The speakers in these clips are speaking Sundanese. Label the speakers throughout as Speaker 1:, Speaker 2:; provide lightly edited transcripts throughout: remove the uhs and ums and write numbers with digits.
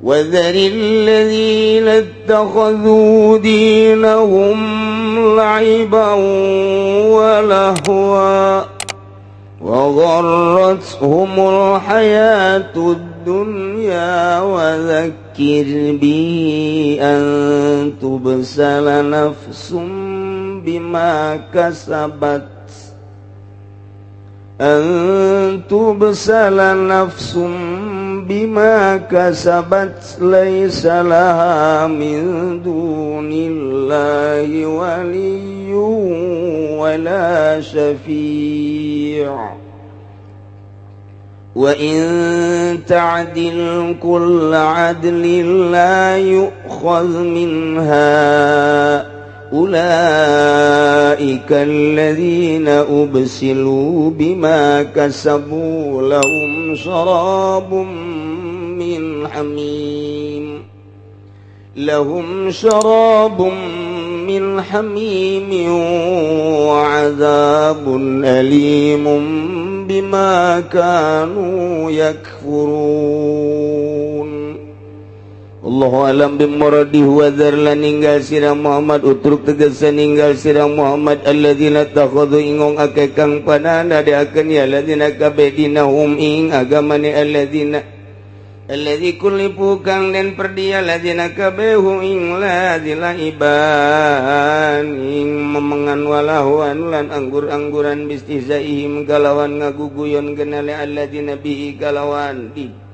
Speaker 1: وذر الذين اتخذوا دينهم لعبا ولهوا وغرتهم الحياة الدنيا وذكر به أن تبسل نفس بما كسبت أن تبسل نفس بما كسبت ليس لها من دون الله ولي ولا شفيع وإن تعدل كل عدل لا يؤخذ منها أولئك الذين أبسلوا بما كسبوا لهم شراب من حميم لهم شراب من حميم وعذاب أليم بما كانوا يكفرون. Allahu a'lam bimuradihi. وذر lan ninggal sira Muhammad, اترك tegese ninggal sira Muhammad, الذين اتخذوا ing wong akeh kang pada ndadeakeun ya الذين kabeh دينهم ing agamane الذين الذي كلفوا kang den perdia الذين kabeh هم ing ladzi لعبا ing memengan ولهوا lan anggur-angguran باستهزائهم kalawan ngaguguyon genale الذين به kalawan di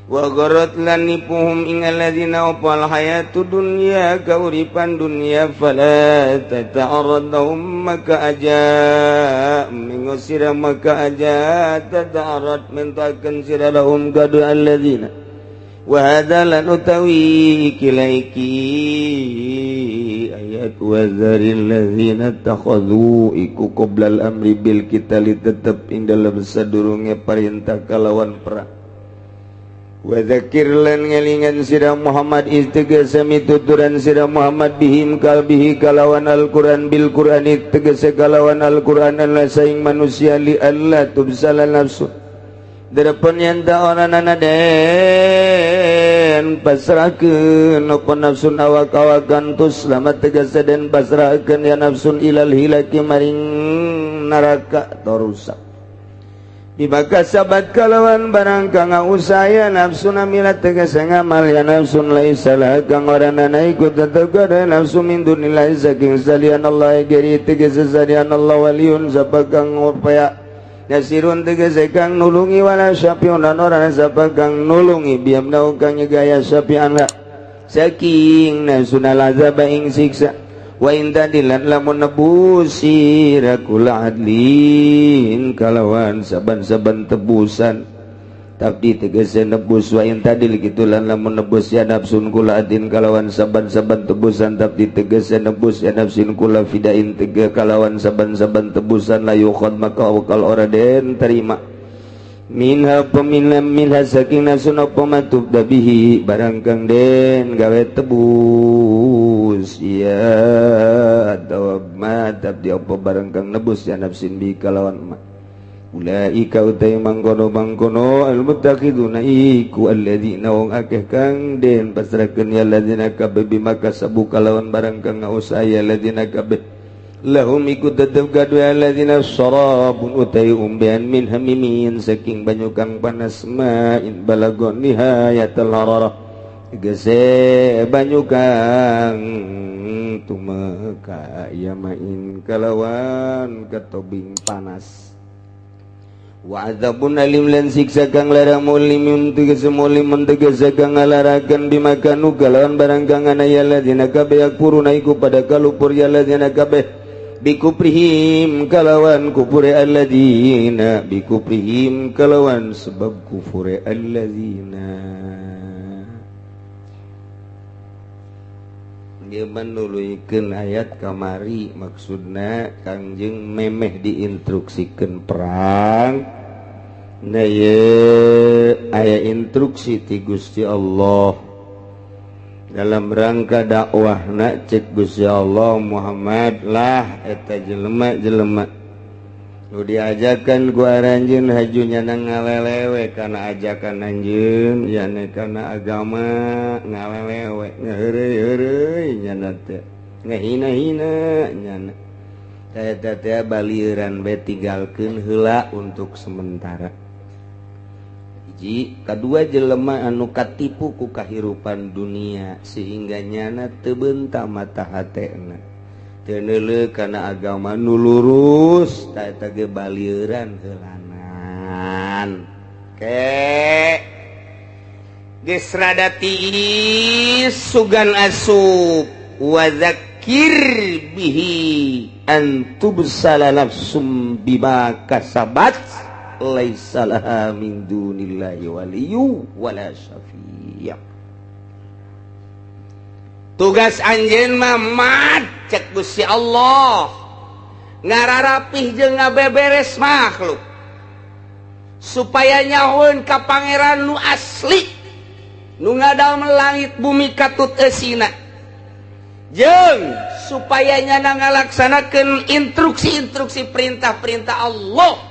Speaker 1: وغرت lan nipuhum ing الذين apa الحياة الدنيا kauripan dunia. فلا تتعرض لهم maka aja minggu sira, maka aja تتعرض mentakeun sira لهم kadu الذين. وهذا lan utawi iki ayat وذر الذين اتخذوا iku قبل الأمر بالقتال tetep ing dalam sadurunge perintah kalawan perang. وذكر lan ngelingan sira Muhammad tegese mituturan sira Muhammad بهم kal به kalawan Al-Qur'an بالقرآن tegese kalawan Al-Qur'an الناس ing manusia لئلا تبسل نفس Derepon yen ta ora nana den pasrahkeun apa نفس awak-awakan تسلم tegese den pasrahkeun ya نفس إلى الهلاك maring neraka atau rusak بما كسبت kalawan barang kang usaya نفس عملت tegese ngamal ya نفس ليس لها kang ora nana iku tetep kada نفس من دون الله saking salian Allah gari tegese salian Allah ولي sapa kang upaya نصير tegese kang nulungi ولا شفيع lan ora sapa kang nulungi biam kang nyegaya syafi'an la saking نفس العذاب ing siksa. وإن تعدل lan lamun nebus sira كل عدل kalawan saban-saban tebusan tapi tegese nebus وإن تعدل kitu lan lamun nebus ya نفس كل عدل kalawan saban-saban tebusan tapi tegese nebus ya نفس كل فداء tege kalawan saban-saban tebusan لا يؤخذ maka wakal ora den terima منها pemina منها saking نفس apa ما تفدى به barang kang den gawe tebus ya atau ما تفدى apa barang kang nebus ya نفس به kalawan ma. أولئك utai mangkono mangkono المتخذون iku الذين wong akeh kang den pasrahkeun ya الذين kabeh بما كسبوا kalawan barang kang ngausaya الذين kabeh لهم iku tetep kadue الذين شراب utai umbean من حميم saking banyu kang panas ماء بلغ نهاية الحرارة tegese banyu kang tumeka ya ماء kalawan ketobing panas وعذاب أليم lan siksa kang lara مؤلم tegese مؤلم tegese kang ngalarakeun بما كانوا kalawan barang kang ana ya الذين kabeh يكفرون iku pada kalupur ya الذين kabeh بكفرهم kalawan kufure الذين بكفرهم kalawan sebab kufure الذين. Dia menuluykeun ayat kamari maksudna Kangjeng memeh diinstruksikeun perang. Nah, ye aya instruksi ti Gusti Allah dalam rangka dakwah na cek Gusti Allah, Muhammad lah eta jelema jelema. Nu diajakan ku aranjeun haju nyana ngalelewe kana ajakan anjeun, yane kana agama ngalelewe, ngaheureuy-heureuy nyana teh, ngahina-hina nyana. Eta teh balieuran bae, tinggalkeun heula untuk sementara. Hiji, kadua, jelema anu katipu ku kahirupan dunia sehingga nyana teu beunta mata hatena, teu neuleuh kana agama nu lurus, tah eta ge balieuran heulanan. Ke geus rada tiis sugan asup, wa dzakkir bihi an tubsala nafsum bima kasabat laisa laha min dunillahi waliyyu wala syafi'. Tugas anjeun mah, mat, cek Gusti Allah, ngararapih jeung ngabeberes makhluk supaya nyahoeun ka Pangeran nu asli, nu ngadamel langit bumi katut eusina, jeung supaya nyana ngalaksanakeun instruksi-instruksi, perintah-perintah Allah.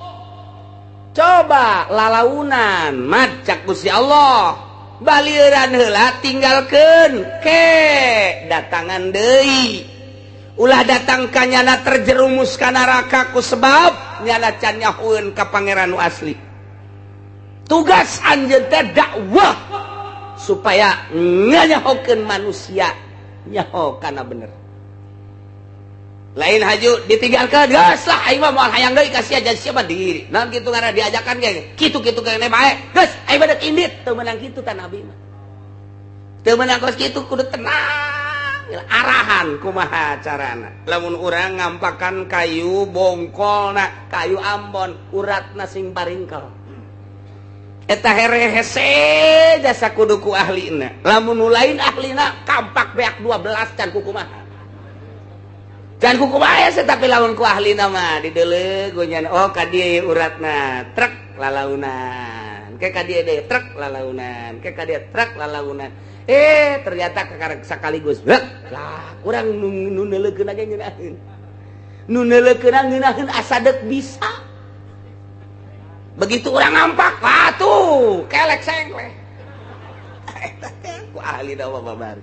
Speaker 1: Coba lalaunan, mat, cak Gusti Allah, balieuran heula, tinggalkeun, ke datangan deui. Ulah datang ka nyana terjerumus ka neraka ku sebab nyana can nyahoeun ka Pangeran nu asli. Tugas anjeun teh dakwah supaya nganyahokeun manusia nyaho kana bener. Lain haju ditinggalkan, geus lah, aing mah moal hayang deui ka sia, jadi siapa diri naon kitu, ngaran diajakan ge kitu kitu kene bae, geus aing mah deuk indit. Teu meunang kitu ta, nabi mah teu meunang kos kitu. Kudu tenang, arahan kumaha carana. Lamun urang ngampakan kayu bongkolna, kayu ambon, uratna sing paringkel, eta here hese jasa kudu ku ahlina. Lamun nu lain ahlina, kampak beak 12 can kukumaha, can kukumaha hese. Tapi lamun ku ahlina mah dideuleu nya, oh, ka dieu uratna, trek lalaunan, ke ka dieu deui, trek lalaunan, ke ka dieu, trek lalaunan. Eh, ternyata kakarek sekaligus. Lah, urang nu neuleukeun ge ngeunaheun, nu neuleukeun ngeunaheun, asa deuk bisa. Begitu urang ngampak, wah tuh kelek sengkleh. Eta teh ku ahli da babari.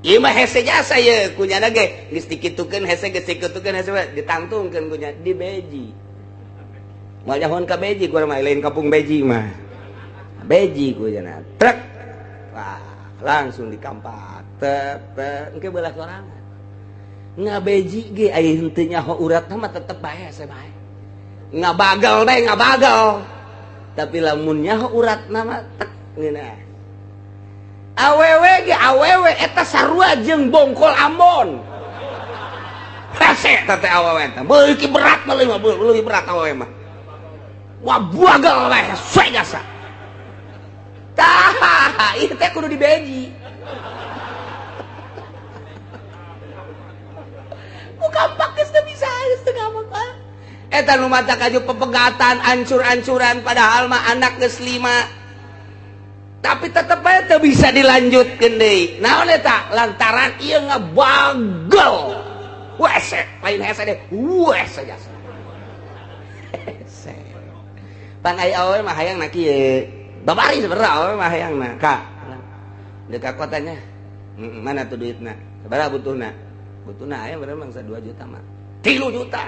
Speaker 1: Ieu mah hese jasa ye kunyana ge geus dikitukeun hese, geus dikitukeun hese, ditangtungkeun kunya di beji. Moal nyahoan ka beji ku mah, lain kampung beji mah. Beji kunyana. Trek. Wah, langsung dikampak. Tep, tep, engke belah sorangan. Ngabeji ge aya henteu nyaho uratna mah tetep bae hese bae. Ngabagal bae ngabagal. Tapi lamun nyaho uratna mah tek ngeunah. Awewe ge awewe eta sarua jeung bongkol Ambon. Hese eta teh awewe teh. Beuki berat mah, leuwih berat awewe mah. Wah, bagal bae hese jasa. Tah, ieu teh kudu dibeji. Ku kampak geus teu bisa, geus teu kampak. Eta nu mata kaju pepegatan ancur-ancuran, padahal mah anak geus 5. Tapi tetep aja teu bisa dilanjutkeun deui. Naon eta? Lantaran ieu ngabagal. Wese, lain hese deh. Wese jasa. Hese. Pan ai awewe mah hayang na kieu. Babari sebenarnya awewe mah hayang na. Ka. Deuk ka kotanya. Mana tuh duitna? Sabaraha butuhna? Butuhna aya berapa mangsa 2 juta mah. 3 juta.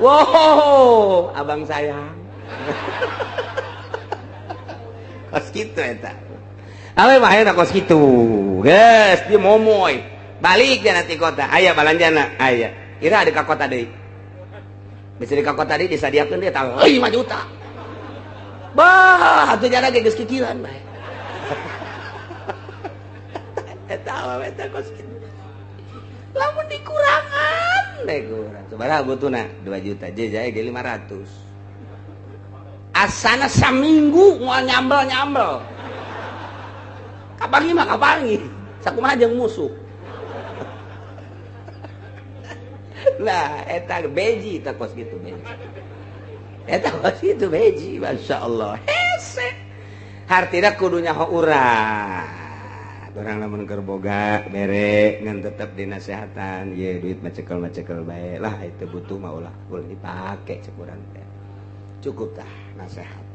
Speaker 1: Wow, abang sayang. Kos kitu eta. Awe mah hayang kos kitu. Geus, dia momoy. Balik dia nanti kota. Aya balanjana, aya. Ira ada ka kota deui. Bisa di ka kota deui disadiakeun dia tah 5 juta. Bah, atuh jana ge geus kikiran bae. Eta awewe teh kos kitu. Lamun dikurangan deh kurang. Sabaraha butuhna? 2 juta. Je jae ge 500. Asana saminggu moal nyambel-nyambel. Kapangi mah kapangi. Sakumaha jeung musuh. Nah, eta beji eta kos kitu beji. Eta kos kitu beji, masyaallah. Hese. Hartina kudu nyaho urat. Orang lamun keur boga bere, ngan tetep dinasehatan ye, duit mah cekel mah cekel bae lah, itu butuh mah ulah ulah dipake, cek urang teh. Cukup tah nasehat.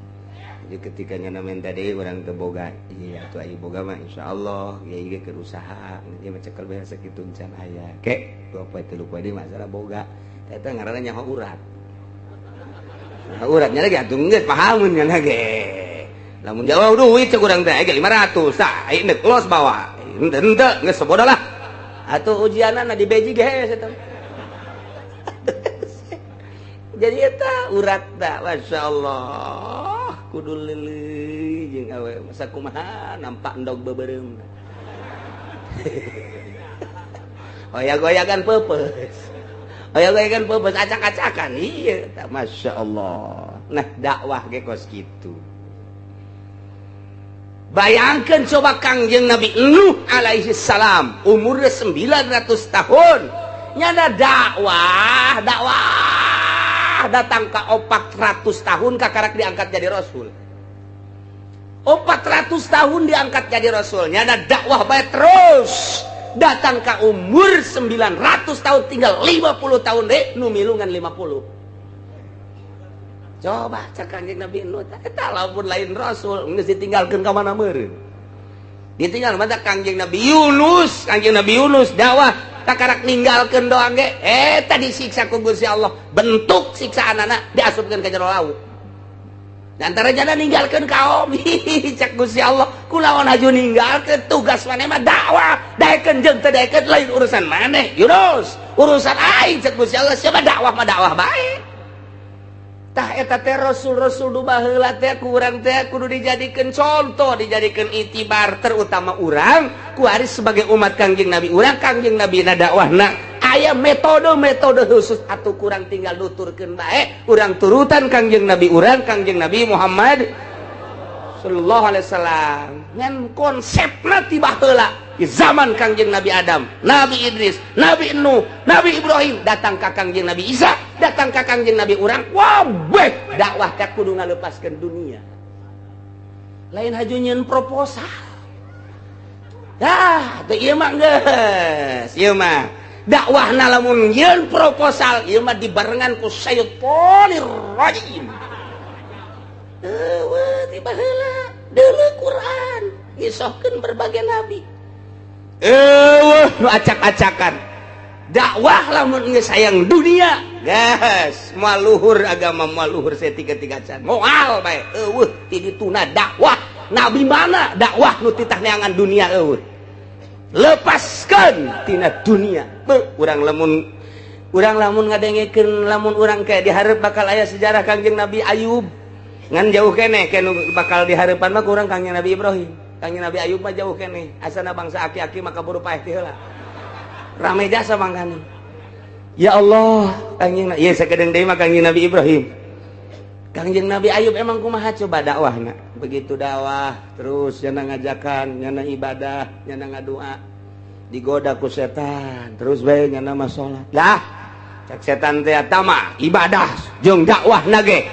Speaker 1: Jadi ketika nyana minta deui, urang teu boga, iya atuh aya boga mah insyaallah ya, ieu keur usaha ieu mah cekel bae sakitu can aya ke 2 poe 3 poe deui masalah boga. Eta ngaranna nyaho urat. Nah, uratnya lagi atuh geus pahamun nyana ge. Lamun jawab duit cek urang teh aya 500 tah, aya nek los bawa. Henteu henteu geus sebodoh lah. Atuh ujianna di beji ge eta. Jadi eta urat da, Masya Allah, kudu leuleui jeung awe masa kumaha nampak endog beubeurem. Goyag-goyagan peupeus. Goyag-goyagan peupeus, acak-acakan. Iya, Masya Allah. Nah, dakwah ge kos kitu. Bayangkan coba Kangjeng Nabi Nuh alaihi salam umurnya 900 tahun nyana dakwah dakwah, datang ke 400 tahun kakarak diangkat jadi rasul. 400 tahun diangkat jadi rasul, nyana dakwah baik terus, datang ke umur 900 tahun, tinggal 50 tahun deh, nu milungan 50. Coba cek Kanjeng Nabi Nuh eta, lamun lain rasul geus ditinggalkeun ka mana meureun, ditinggal mata. Kanjeng Nabi Yunus, Kanjeng Nabi Yunus dakwah takarak ninggalkeun doang ge eta disiksa ku Gusti Allah, bentuk siksaan anak diasupkeun ka jero laut. Dan antara jana ninggalkeun kaum, cek Gusti Allah, kulawan haju ninggalkeun, tugas maneh mah dakwah, daekeun jeung teu daekeun lain urusan maneh Yunus, urusan aing, cek Gusti Allah. Siapa dakwah mah dakwah bae. Tah, eta teh rasul-rasul nu baheula teh ku urang teh kudu dijadikeun contoh, dijadikeun itibar, terutama urang kuari sebagai umat Kangjeng Nabi urang. Kangjeng Nabi na dakwahna aya metode-metode khusus, atau kurang tinggal nuturkeun bae, urang turutan Kangjeng Nabi urang, Kangjeng Nabi Muhammad sallallahu alaihi wasallam. Ngan konsepna ti baheula di zaman Kangjeng Nabi Adam, Nabi Idris, Nabi Nuh, Nabi Ibrahim, datang ka Kangjeng Nabi Isa, datang ka Kangjeng Nabi urang, wabeh dakwah teh kudu ngalepaskeun dunia, lain haju nyieun proposal. Dah teu, ieu mah geus, ieu mah dakwahna lamun nyieun proposal ieu mah dibarengan ku syaitonir rajim. Eueuh, ti baheula deuleu Quran ngisahkeun berbagai nabi, eueuh nu acak-acakan dakwah. Lamun geus sayang dunia geus moal luhur agama, moal luhur tiga-tiga can moal bae. Eueuh ti dituna dakwah nabi mana dakwah nu titah neangan dunia. Eueuh, lepaskan tina dunia. Beuh, urang lamun ngadengekeun, lamun urang kayak diharap bakal aya sejarah Kangjeng Nabi Ayub, ngan jauh keneh ke bakal dihareupan mah kurang Kangjeng Nabi Ibrahim. Kangjeng Nabi Ayub mah jauh keneh, asana bangsa aki-aki maka buru paeh ti heula, rame jasa mangkana. Ya Allah, Kangjeng, ieu sakedeung deui mah Kangjeng Nabi Ibrahim. Kangjeng Nabi Ayub emang kumaha coba dakwahna? Begitu dakwah terus nyana ngajakan, nyana ibadah, nyana ngadua, digoda ku setan terus bae. Nyana mah salat lah, cek setan teh tama ibadah jeung dakwah nage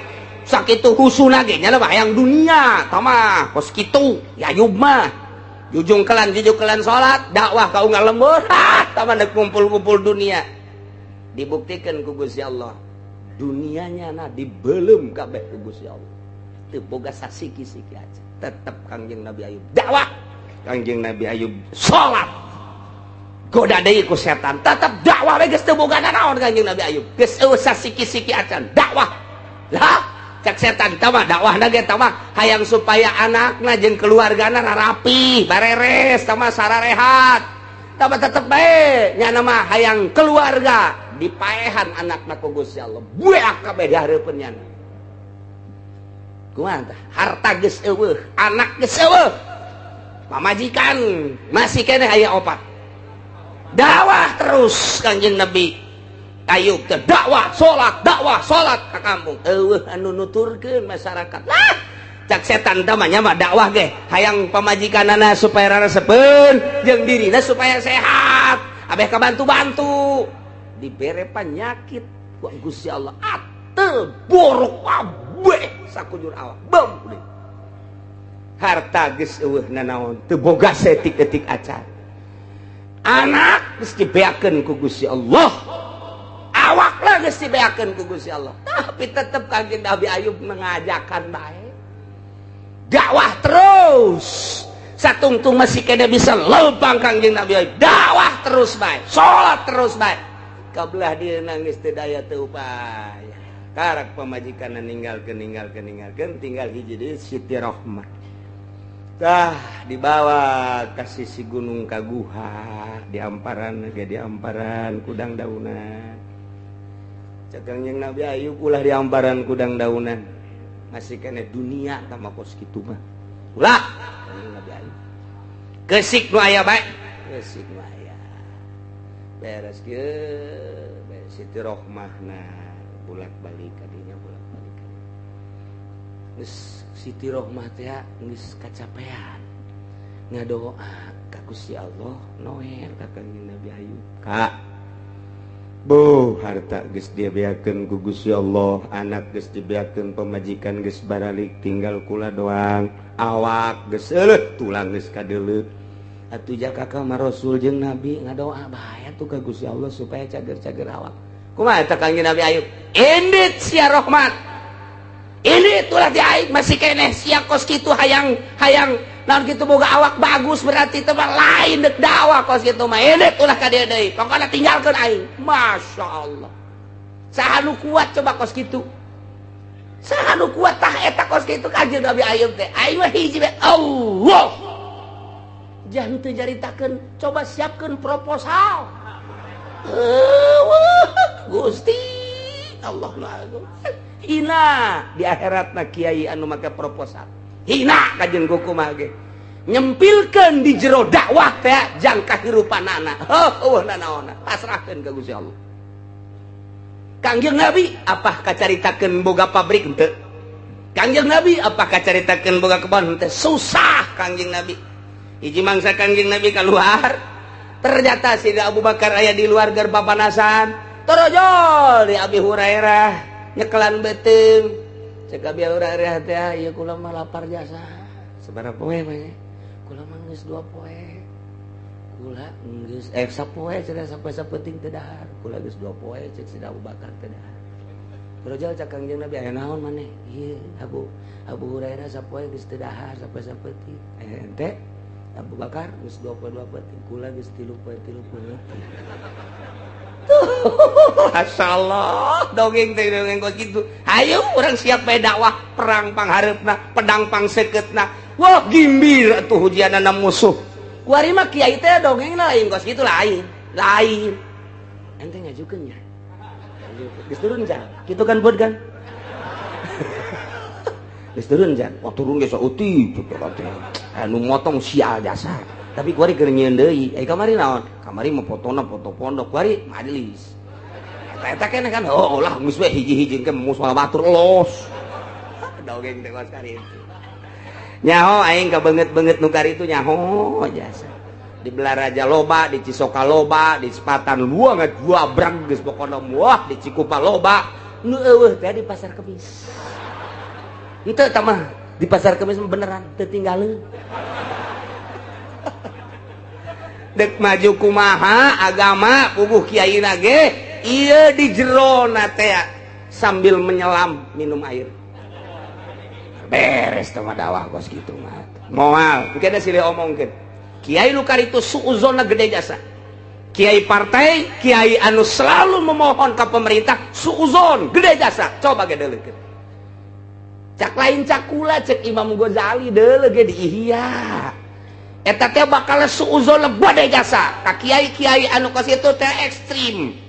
Speaker 1: sakitu husu nage, nyana mah hayang dunia tama kos kitu. Ya Ayub mah jujung kelan jujung kelan salat, dakwah ka unggal lembur, ha tama dek kumpul-kumpul dunia. Dibuktikan ku Gusti Allah, dunianya na dibelum kabeh ku Gusti Allah, teu boga sasiki-siki aja. Tetep Kangjeng Nabi Ayub dakwah, Kangjeng Nabi Ayub salat, goda deui ku setan, tetep dakwah we. Geus teu boga nanaon Kangjeng Nabi Ayub, geus eueuh sasiki-siki acan, dakwah lah. Cek setan tama dakwah ge tama hayang supaya anakna jeung keluargana rarapi bareres, tama sararehat, tama tetep bae nyana mah hayang keluarga. Dipaehan anakna ku Gusti Allah, bueak kabeh di hareupeun nyana. Kumaha tah? Harta geus eueuh, anak geus eueuh, pamajikan masih keneh aya opat, dakwah terus Kangjeng Nabi Ayub teh, dakwah salat, dakwah salat ka kampung, eueuh anu nuturkeun masyarakat lah. Cak setan teh mah nya mah dakwah ge hayang pamajikanana supaya raresepeun jeung dirina supaya sehat, abeh kabantu-bantu. Dibere penyakit ku Gusti Allah, atel borok kabeh sakujur awak, bem. Harta geus eueuh nanaon, teu boga setik-etik acan. Anak geus dibeakeun ku Gusti Allah, awak lah geus dibeakeun ku Gusti Allah, tapi tetep Kangjeng Nabi Ayub mengajakan bae dakwah terus. Satungtung masih kena bisa lempang, Kangjeng Nabi Ayub dakwah terus bae, salat terus bae. Kabelah dia nangis, teu daya teu upaya, karak pamajikan ninggalkeun, ninggalkeun, ninggalkeun, tinggal hiji deui, Siti Rohmah. Tah, dibawa ka sisi gunung, ka guha di amparan ge, di amparan kudang daunan. Cek Kangjeng Nabi Ayub, "Ulah di amparan kudang daunan, masih kena dunia sama kos kitu mah, ulah." Kangjeng Nabi Ayub kesik nu aya bae, kesik nu aya beres kieu. Siti Rohmah nah bolak balik kadinya, bolak balik. Geus Siti Rohmah teh geus kacapean, ngadoa ka Gusti Allah, noel ka Kangjeng Nabi Ayub, "Kak Bu, harta geus dibeakeun ku Gusti Allah, anak geus dibeakeun, pamajikan geus baralik, tinggal kula doang, awak geus eueuh, tulang geus kadeuleu. Atuh jaka ka Rasul jeung Nabi, ngadoa bae atuh ka Gusti Allah supaya cager-cager awak." Kumaha eta Kangjeng Nabi Ayub? "Indit sia, Rohmat, ini itulah di aing masih keneh sia kos kitu hayang hayang naon kitu, boga awak bagus berarti teh mah lain dek dakwah kos kitu mah. Indit, ulah ka dieu deui, pokona tinggalkeun aing." Masya Allah, saha nu kuat coba kos kitu? Saha nu kuat tah eta kos kitu? Kanjeng Nabi Ayub teh, "Aing mah hiji bae, Allah." Jangan teu nyaritakeun, coba siapkeun proposal. Gusti Allah nu agung, hina di akhirat na kiai anu make proposal, hina kajen kumaha ge nyempilkeun di jero dakwah teh jang kahirupanana. Oh, nanaonna, pasrahkeun ka Gusti Allah. Kangjeng Nabi apa kacaritakeun boga pabrik? Henteu. Kangjeng Nabi apa kacaritakeun boga kebon? Henteu. Susah Kangjeng Nabi. Hiji mangsa Kangjeng Nabi keluar, ternyata si Abu Bakar aya di luar keur papanasan. Torojol di Abi Hurairah nyekelan beuteung. Cek Abi Hurairah teh, "Ieu kula mah lapar jasa." "Sabaraha poe mah?" "Kula mah geus 2 poe." "Kula geus sapoe cenah, sapoe sapenting teu dahar." "Kula geus 2 poe," cek si Abu Bakar, "teu dahar." Torojol cek Kangjeng Nabi, "Aya naon maneh?" "Ieu Abu Abu Hurairah sapoe geus teu dahar, sapoe sapenting. Ente Abu Bakar geus 2 poe 2 penting, kula geus 3 poe 3 penting." Masyaallah, dongeng teh dongeng kos kitu. Ayo urang siap bae dakwah, perang panghareupna, pedang pangsekeutna. Wah, gimbir atuh hujianana musuh. Kuari mah kiai teh dongengna lain kos kitu, lain. Lain. Ente ngajukeun nya. Geus turun jan. Kitu kan buat kan? Geus turun jan. Wah, turun ge saeutik kitu teh. Anu motong sial jasa. Tapi kuari keur nyieun deui. Eh, kamari naon? Kamari mah fotona foto pondok, kuari majelis. Eta eta keneh kan? Oh lah, geus we hiji-hiji ke musuh batur los. Dongeng teh kos itu. Nyaho aing kabeungeut-beungeut nu itu, nyaho jasa. Di Balaraja loba, di Cisoka loba, di Sepatan luang dua brang geus pokona, wah, di Cikupa loba. Nu eueuh teh di Pasar Kemis. Henteu tah mah, di Pasar Kemis mah beneran teu tinggalin. Dek maju kumaha agama, puguh kiai ge ieu di jerona teh sambil menyelam minum air. Beres teh mah dakwah kos kitu mah. Moal, engke silih omongkeun. Kiai nu itu suuzonna gede jasa. Kiai partai, kiai anu selalu memohon ke pemerintah, suuzon gede jasa. Coba ge deuleukeun. Cak lain cakula, cek Imam Ghazali deuleu ge di Ihya. Eta teh bakal suuzon gede jasa ka kiai-kiai anu kos itu teh ekstrim.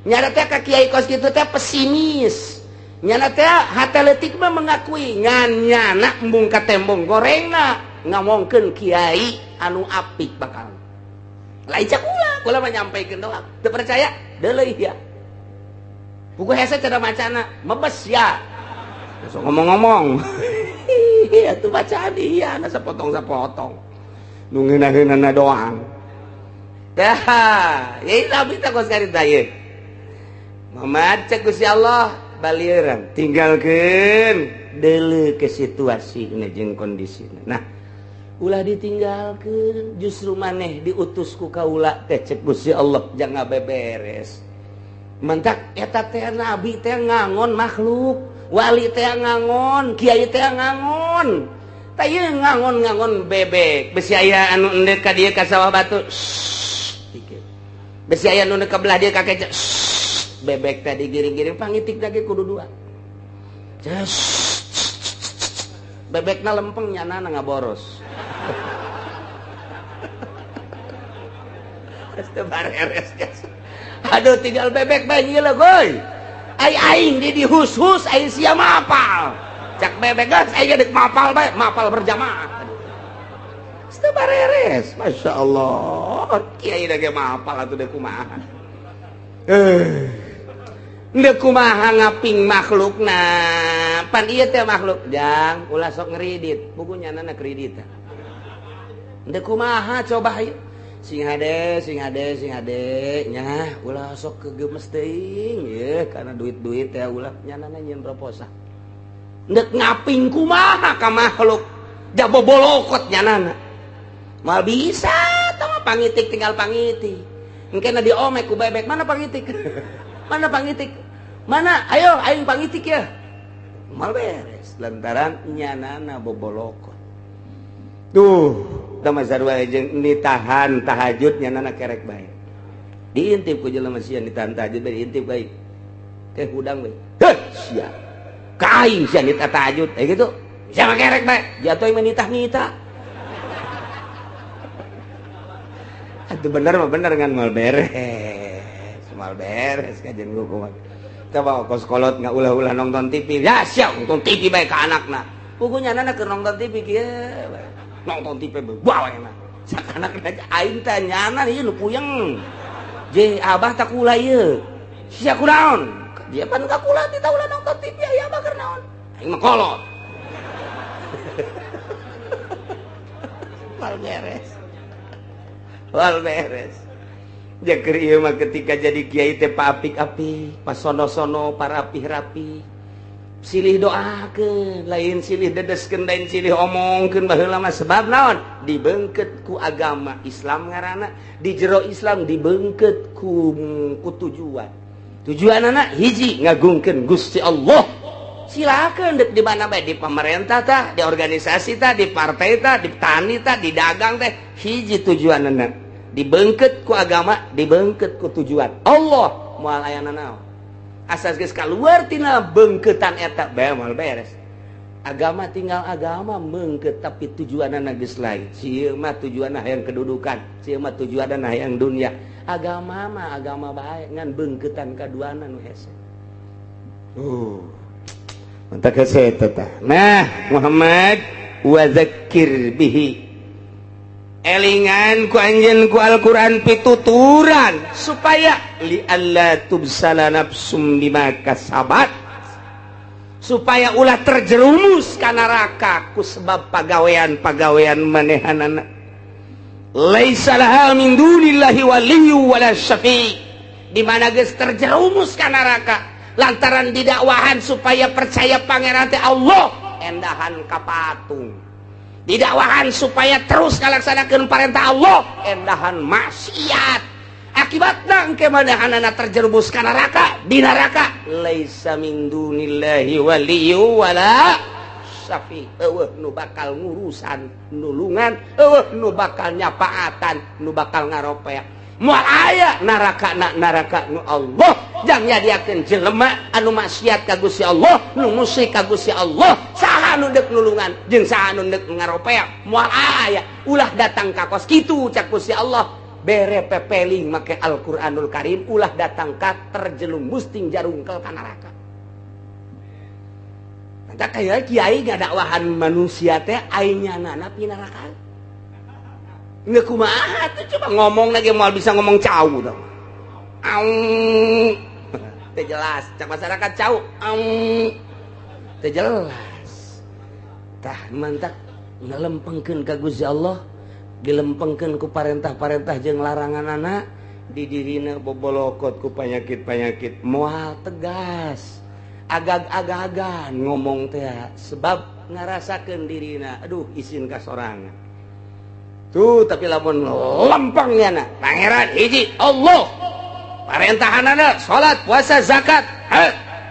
Speaker 1: Nyana teh ka kiai kos kitu teh pesimis. Nyana teh hate leutik mah mengakui, ngan nyana embung ka tembong gorengna ngomongkeun kiai anu apik bakal. Lain cakula, kula mah nyampaikeun doang. Teu percaya? Deuleu ya. Buku hese cara macana, mebes ya. Langsung ngomong-ngomong. Iya tuh bacaan iya, na sapotong-sapotong. Nu ngeunah-ngeunahna doang. Dah, ya tapi tak kos karita ieu. Muhammad, cek Gusti Allah balieuran, tinggalkeun deuleu ke situasi jeung kondisi. Nah, Ulah ditinggalkeun, justru maneh diutus ku kaula teh cek Gusti Allah jangan beberes. Mentak eta teh nabi teh ngangon makhluk, wali teh ngangon, kiai teh ngangon. Tah ieu ngangon-ngangon bebek, besi aya anu endek ka dieu ka sawah batu. Dikit. Besi aya nu ka belah dieu ka keca. Bebek teh digiring-giring pangitik lagi kudu dua. Bebekna lempeng nyana ngaboros. Aduh tinggal bebek bae nyieula goy. Ai aing di dihus-hus aing sia mapal. Cak bebek geus aing deuk mapal bae, mapal berjamaah. Teu bareres, Masya Allah. Kiai da ge mapal atuh deuk kumaha. Deuk kumaha ngaping makhlukna. Pan ieu teh makhluk jang ulah sok ngeridit, buku nyanana kredit. Deuk kumaha coba hayu. Sing hade, sing hade, sing hade nya ulah sok kegemes teuing ye karena duit-duit teh ulah nyanana nyieun proposal. Deuk ngaping kumaha ka makhluk jabobolokot nyanana. Moal bisa tah mah pangitik tinggal pangitik. Engkena diomek ku bebek, mana pangitik? Mana pangitik? Mana? Ayo aing pangitik ya. Moal beres lantaran nyanana bobolokot. Tuh, tama sarua jeung ditahan tahajud nyanana kerek bae. Diintip ku jelema sia ditahan tahajud bae diintip bae. Teh hudang bae. Heh, sia. Ka aing sia nitah tahajud eh gitu. Sia mah kerek bae, jatuh mah nitah-nitah. Atuh bener mah bener ngan moal beres. Moal beres kajian kumaha. Coba kos kolot ngaulah-ulah nonton TV. Ya sia nonton TV bae ka anakna. Puguh nyanana keur nonton TV kieu bae. Nonton TV bawa enak. Sakanak aing teh nyana ieu nu puyeng. Je abah tak kula ieu. Sia kunaon? Dia pan ka kula ti ulah nonton TV aya abah keur naon? Aing mah kolot. Wal beres. Wal beres. Jeung ieu mah ketika jadi kiai teh paapik-apik, pasono-sono, parapih-rapi. Silih doakeun, lain silih dedeskeun, lain silih omongkeun baheula mah sebab naon? Dibeungkeut ku agama Islam ngaranna, di jero Islam dibeungkeut ku tujuan. Tujuanana hiji ngagungkeun Gusti Allah. Silakeun deuk di mana bae, di pemerintah tah, di organisasi tah, di partai tah, di tani tah, di dagang teh, hiji tujuanana. Dibeungkeut ku agama, dibeungkeut ku tujuan. Allah moal aya nanaon. Asas geus kaluar tina beungkeutan eta bae moal beres. Agama tinggal agama meungkeut tapi tujuanana geus lain. Sieun mah tujuanna hayang kedudukan, sieun mah tujuanna hayang dunia. Agama mah agama bae ngan beungkeutan kaduana nu hese. Mantap hese eta tah. Nah, Muhammad wa dzakkir bihi. Elingan ku anjeun ku Al-Qur'an pituturan supaya li alla tubsala nafsum bima kasabat, supaya ulah terjerumus ka neraka ku sebab pagawean-pagawean manehanana. Laisa laha min dunillahi waliyyu wala syafi'. Di mana geus terjerumus ka neraka lantaran didakwahan supaya percaya pangeran teh Allah, endahan ka patung. Didakwahan supaya terus ngalaksanakeun perintah Allah, endahan maksiat. Akibatna engke manehanana terjerumus ka neraka, di neraka laisa min dunillahi waliyyu wala syafi. Eueuh nu bakal ngurusan nulungan, eueuh nu bakal nyapaatan, nu bakal ngaropea. Moal aya neraka na neraka nu Allah jang nyadiakeun jelema anu maksiat ka Gusti Allah, nu musyrik ka Gusti Allah, saha nu deuk nulungan jeung saha nu deuk ngaropea, moal aya. Ulah datang ka kos kitu cak Gusti Allah, bere pepeling make Al-Qur'anul Karim, ulah datang ka terjerumus ting jarungkel ka neraka. Mantap kaya kiai ngadakwahan manusia teh aing nyanana pinaraka. Nggak kumaha tuh coba ngomong lagi mal bisa ngomong cau dong. Aung. Teu jelas, cak masyarakat cau. Aung. Teu jelas. Tah mantak ngelempengkeun ka Gusti Allah, dilempengkeun ku parentah-parentah jeung laranganana, di dirina bobolokot ku panyakit-panyakit moal tegas. Agag-agagan ngomong teh sebab ngarasakeun dirina, aduh isin ka sorangan. Tuh, tapi lamun lempang na Pangeran hiji Allah, parentahanana salat, puasa, zakat,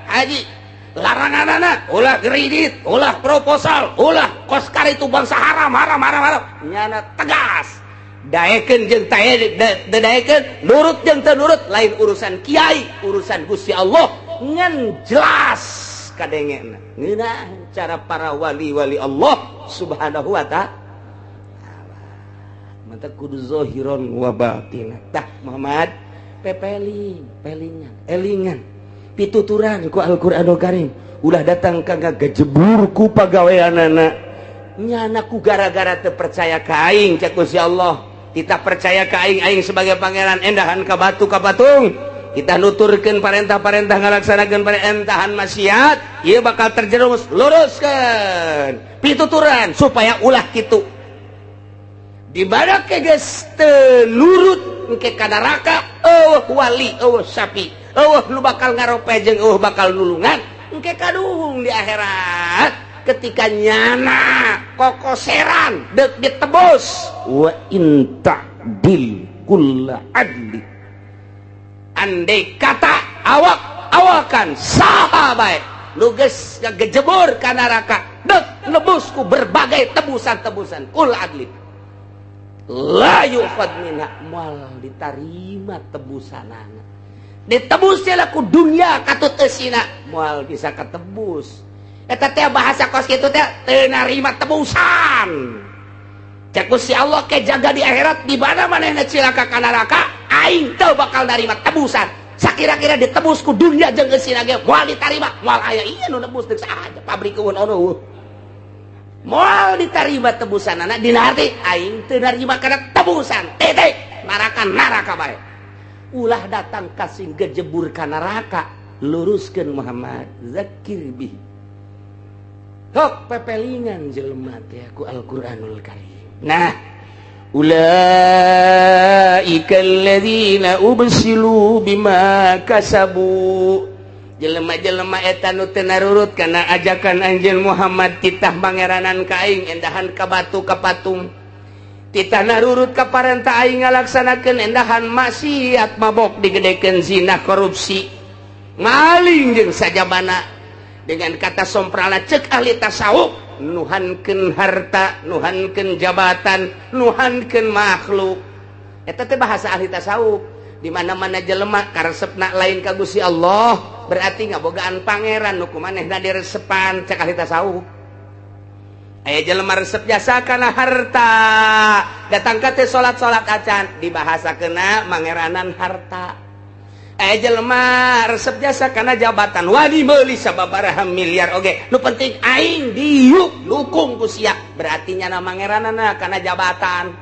Speaker 1: haji, larangan ulah kredit, ulah proposal, ulah koskar, itu bangsa haram, haram, haram, haram. Nyana tegas, daeken jeung daeken, nurut jeung teu nurut lain urusan kiai, urusan Gusti Allah. Ngan jelas kadengena ngeunah cara para wali-wali Allah Subhanahu wa Ta'ala. Mantap, kudu zahiron wa batin. Tah, Muhammad, pepeling pelingan, elingan pituturan ku Al-Qur'anul Karim. Ulah datang ka ngagejebur ku pagaweanana nyana ku gara-gara teu percaya ka aing. Cek Gusti Allah, kita percaya ka aing, aing sebagai pangeran, endahan ka batu, ka patung. Kita nuturkeun parentah-parentah, ngalaksanakeun parentahan maksiat, ieu bakal terjerumus. Luruskeun pituturan supaya ulah kitu. Di mana ke geus teu nurut, engke ka neraka. Euweuh wali, euweuh sapi, euweuh nu bakal ngarope jeung euweuh bakal nulungan. Engke kaduhung di akhirat ketika nyana kokoseran dek ditebus. Wa in ta'dil kulla adli, andai kata awak awakan saha bae nu geus ngagejebur ka neraka, dek nebus ku berbagai tebusan-tebusan, kul adli la yukhad minha, moal ditarima tebusanana. Ditebus ku dunia katut eusina moal bisa ketebus. Eta teh bahasa kos kitu teh teu narima tebusan. Cek Gusti Allah, ke jaga di akhirat di mana manehna cilaka ka neraka, aing teu bakal narima tebusan. Sakira-kira ditebus ku dunia jeung eusina ge moal ditarima, moal aya ieu nu nebus, deuk saha pabrik eueun ono. Moal ditarima tebusanana, dina arti aing teu narima kana tebusan, titik. Neraka neraka bae. Ulah datang kasih gejebur ka neraka. Luruskeun, Muhammad, zakir bihi. Hok pepelingan jelema teh ku Al-Qur'anul Karim. Nah, ulaika alladzina ubsilu bima kasabu, jelema-jelema eta nu teu narurut kana ajakan anjeun Muhammad, titah mangeranan ka aing, endahan ka batu, ka patung, titah narurut ka parentah aing, ngalaksanakeun endahan maksiat, mabok digedekeun, zina, korupsi, maling jeung sajabana. Dengan kata somprala, cek ahli tasawuf, nuhankeun harta, nuhankeun jabatan, nuhankeun makhluk. Eta teh bahasa ahli tasawuf. Di mana-mana jelema karesepna lain ka Gusti Allah, berarti ngabogaan pangeran nu ku manehna diresepan, cek ahli tasawuf. Aya jelema resep jasa kana harta, datang ka teh salat-salat acan, dibahasakeuna mangeranan harta. Aya jelema resep jasa kana jabatan, wani meuli sababaraha miliar oge, nu penting aing diuk dukung ku sia, berarti nyana mangeranana kana jabatan.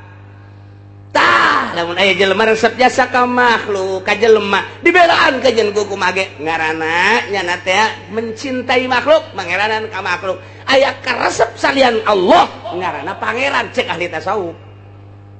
Speaker 1: Tah, lamun aya jelema resep jasa ka makhluk, ka jelema, dibelaan ka jeung ku mage, ngaranna nyana teh mencintai makhluk, mangeranan ka makhluk. Aya karesep salian Allah, ngaranna pangeran, cek ahli tasawuf.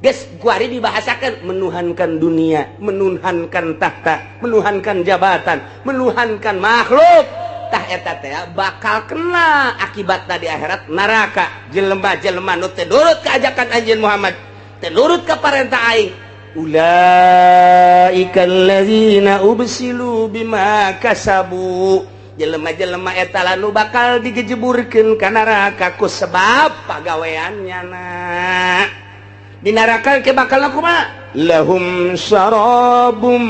Speaker 1: Geus kuari dibahasakan menuhankan dunia, menuhankan tahta, menuhankan jabatan, menuhankan makhluk. Tah, eta teh bakal kena akibatna di akhirat neraka. Jelema-jelema nu teu nurut ka ajakan anjeun Muhammad, teu nurut ka parentah aing, ulaika allazina ubsilu bima kasabu, jelema-jelema eta lah nu bakal digejeburkeun ka neraka ku sebab pagaweannya. Na di neraka ke bakal kumaha? Lahum syarabum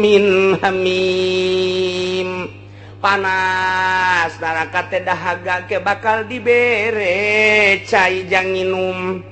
Speaker 1: min hamim, panas neraka teh dahaga, ke bakal dibere cai jang nginum.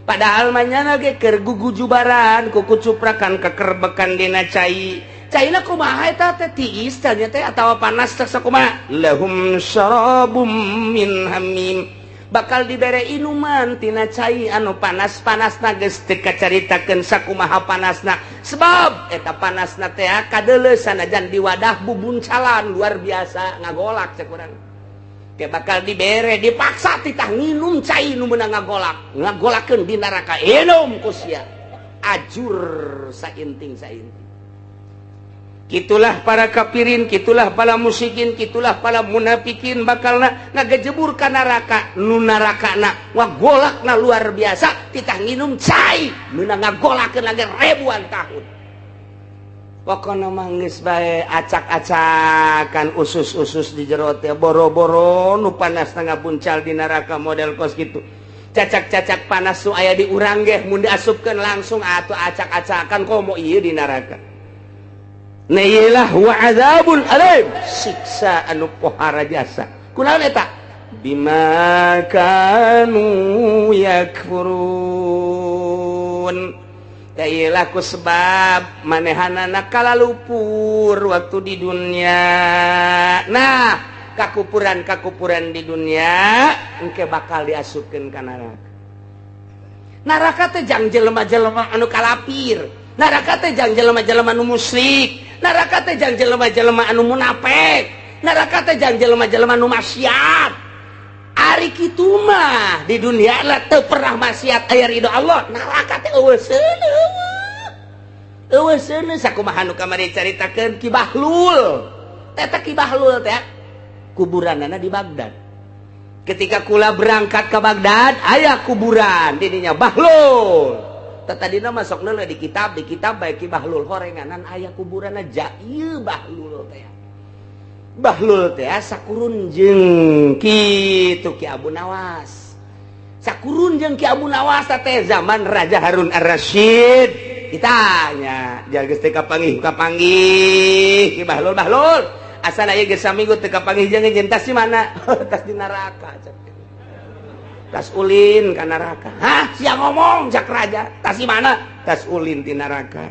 Speaker 1: Padahal manyana ge keur gugujubaran, kuku cuprakan, kekerbekan dina cai. Caina kumaha eta teh? Tiis teh atawa panas teh sakumaha? Lahum syarabum min hamim, bakal dibere inuman tina cai anu panas-panas. Geus teu kacaritakeun sakumaha panasna, sebab eta panasna teh kadeuleu sanajan di wadah bubuncalan, luar biasa ngagolak cek urang. Ke bakal dibere, dipaksa titah nginum cai nu meunang ngagolak, ngagolakeun di neraka. Inum ku sia, ajur sainting sainting. Gitulah para kafirin, gitulah para musyrikin, gitulah para munafikin, bakalna ngagejebur ka neraka. Nu narakana ngagolakna luar biasa, titah nginum cai meunang ngagolakeun lagi ribuan tahun. Pokokna mah geus bae acak-acakan usus-usus di jero teh, boro-boro nu panas ngabuncal di neraka model kos kitu. Cacak-cacak panas nu aya di urang ge mun diasupkeun langsung atuh acak-acakan, komo ieu di neraka. Nah, iyalah wa azabun alim, siksa anu pohara jasa. Kunaon eta? Bima kanu yakfurun. Iyalah ku sebab manehanana kalalupur waktu di dunia. Nah, kakupuran-kakupuran di dunia engke bakal diasupkeun ka neraka. Neraka teh jang jelema-jelema anu kalapir, neraka teh jang jelema-jelema anu musyrik, neraka teh jang jelema-jelema anu munafik, neraka teh jang jelema-jelema anu maksiat. Ari kitu mah di dunia lah teu pernah maksiat, aya ridho Allah, neraka teh euweuh seuneu, euweuh seuneu. Sakumaha nu kamari caritakeun Ki Bahlul eta, Ki Bahlul teh kuburanana di Baghdad. Ketika kula berangkat ke Baghdad, aya kuburan didinya Bahlul. Tadina masuk di kitab, di kitab baik Ki Bahlul horenganan aya kuburan aja. Ieu Bahlul teh, Bahlul teh sakurun jeung kitu Ki Abu Nawas, sakurun jeung Ki Abu Nawas teh zaman Raja Harun Ar-Rasyid. Ditanya geus teu kapanggih kapanggih Ki Bahlul. Bahlul, asal aya geus saminggu teu kapanggih jeung jeung, tas di mana? Tas di neraka, tas ulin ka neraka. Hah, sia ngomong, cak raja. Tas di mana? Tas ulin di neraka.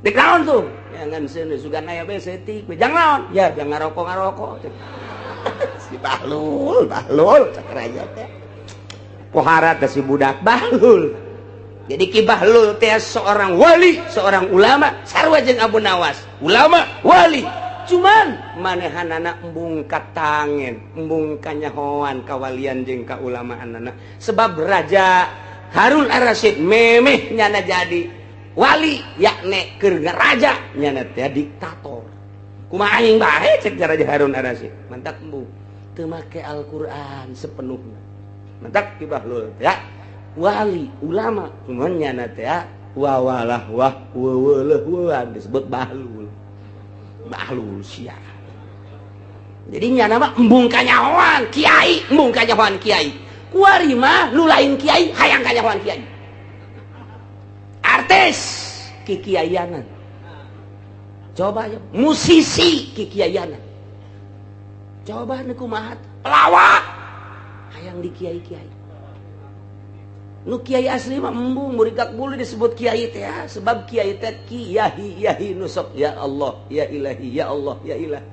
Speaker 1: Di naon tuh? Jangan seuneu, sugan aya bae setik. Jang naon? Ya, jangan ngarokok ngarokok. Si Bahlul, Bahlul, cak raja teh. Pohara teh si budak Bahlul. Jadi Ki Bahlul teh seorang wali, seorang ulama, sarua jeung Abu Nawas. Ulama, wali. Cuman manehanana embung katangen, embung kanyahoan kawalian jeung kaulamaanana. Sebab Raja Harun Ar-Rasyid memeh nyana jadi wali, yakne keur raja nyana teh diktator. Kumaha aing bae, cek Raja Harun Ar-Rasyid. Mantak embung teu make Al-Qur'an sepenuhnya. Mantak Ki Bahlul ya wali, ulama, cuman nyana teh wawalah wah weweleh disebut Bahlul. Bahlul sia. Jadi nyana mah embung kanyahoan kiai, embung kanyahoan kiai. Kuari mah nu lain kiai hayang kanyahoan kiai. Artis kikiaianan. Coba ya, musisi kikiaianan. Coba nu kumaha, pelawak hayang di kiai-kiai. Nu kiai asli mah embung murikak bulu disebut kiai teh, sebab kiai teh kiai yahi nusok ya Allah ya ilahi ya Allah ya ilahi.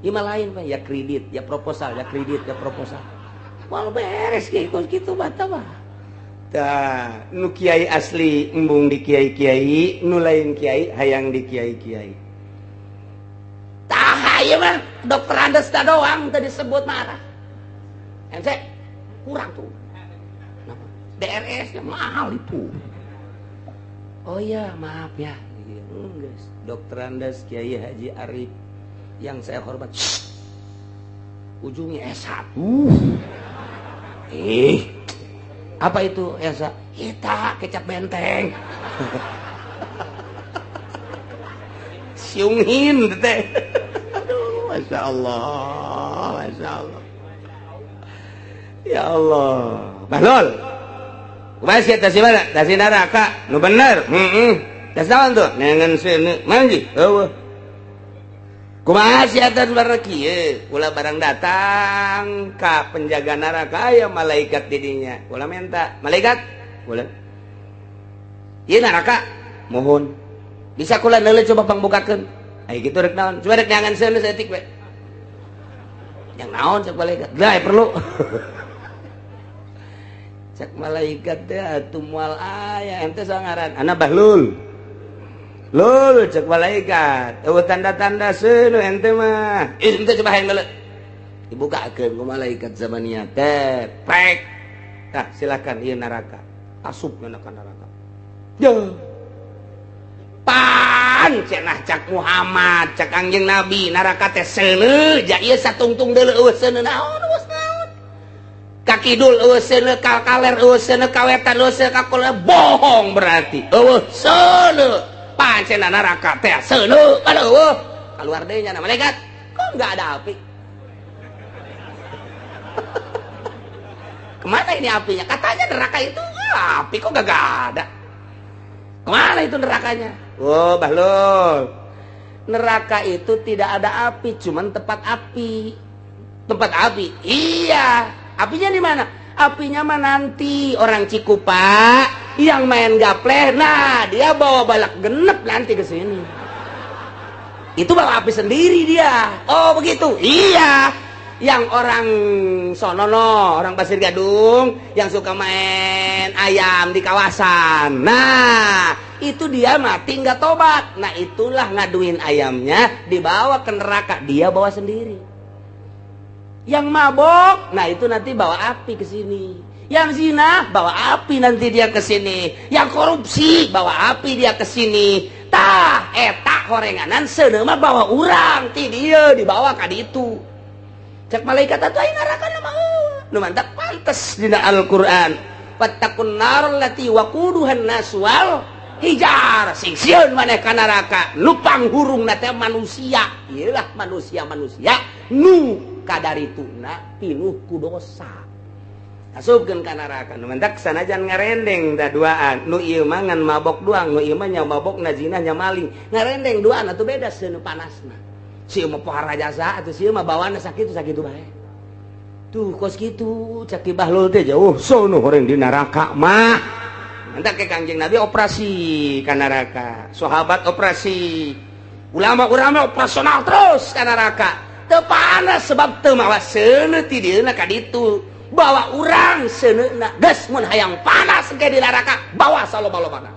Speaker 1: Ima lain pak, ya kredit ya proposal, ya kredit ya proposal. Wal beres kiai gitu bata mah. Tah, nu kiai asli embung di kiai-kiai, nu lain kiai hayang di kiai-kiai. Tah, ieu mah dokter Andes doang tadi disebut marah. MC kurang tuh. DRS mahal itu. Oh iya, maaf ya. Enggak. Dokter Andes Kiai Haji Arif yang saya hormat. Shh. Ujungnya S1. Eh. Apa itu S1? Kita kecap benteng. Siungin teh. Aduh, Masya Allah, Masya Allah. Ya Allah. Bahlul. Kumaha sia, tas mana? Tas neraka. Nu bener. Heeh. Tas naon tuh? Nengan seuneu. Manggih. Eueuh. Kumaha sia tas barang kieu? Kula barang datang ka penjaga neraka, aya malaikat di dinya. Kula minta, "Malaikat, boleh. Ieu neraka, mohon. Bisa kula neuleuh, coba pangbukakeun." Ai kitu rek naon? Coba rek neangan seuneu saeutik we. Yang naon, cek malaikat. Lah, perlu. Cek malaikat teh, atuh moal aya ente sangaran. Ana Bahlul. Lul, cek malaikat. Eueuh tanda-tanda seuneu ente mah. Ih, ente coba hayang neuleuh. Dibukakeun ku malaikat zamaniyah teh. Prek. Tah, silakan, ieu neraka. Asup kana ka neraka. Ya. Pan cenah cak Muhammad, cak Kangjeng Nabi, neraka teh seuneu, ja ieu satungtung deuleu eueuh seuneu naon eueuh naon. Ka kidul eueuh seuneu, ka kaler eueuh seuneu, ka wetan eueuh seuneu, ka kulon bohong berarti. Eueuh seuneu. Pan cenah neraka teh seuneu, kan eueuh. Keluar deui nya malaikat. Kok enggak ada api? Kemana ini apinya? Katanya neraka itu api kok gak ada. Kemana itu nerakanya? Oh, Bahlul. Neraka itu tidak ada api, cuman tempat api. Tempat api. Iya. Apinya di mana? Apinya mah nanti orang Cikupa yang main gapleh. Nah, dia bawa balak genep nanti ke sini. Itu bawa api sendiri dia. Oh, begitu. Iya. Yang orang sonono, orang Pasir Gadung yang suka main ayam di kawasan. Nah, itu dia mati nggak tobat. Nah, itulah ngaduin ayamnya dibawa ke neraka, dia bawa sendiri. Yang mabok, nah itu nanti bawa api ke sini. Yang zina bawa api nanti dia ke sini. Yang korupsi bawa api dia ke sini. Tah, eta horenganan seuneu mah bawa urang ti dieu dibawa ka ditu. Cek malaikat atuh aing neraka mah nu mantap pantes dina Al-Qur'an. Fattaqun nar allati waquduhan nas wal hijar. Sing sieun maneh ka neraka nu panghurungna teh manusia. Ieu lah manusia-manusia nu kadarituna pinuh ku dosa. Asupkeun ka neraka nu mantak sanajan ngarendeng da duaan. Nu ieu mah ngan mabok doang, nu ieu mah nya mabok na zina nya maling. Ngarendeng duaan atuh beda seuneu panasna. Si mah pohara jasa atuh si mah bawaanna sakitu bae. Tuh kos kitu cak Ki Bahlul teh jauh sono horeng di neraka mah. Mantak ke Kangjeng Nabi operasi ka neraka, sahabat operasi, ulama-ulama operasional terus ka neraka. Teu panas sebab teu mawa seuneu ti dieuna ka ditu. Bawa urang seuneuna geus mun hayang panas ke di neraka bawa saloba-lobana.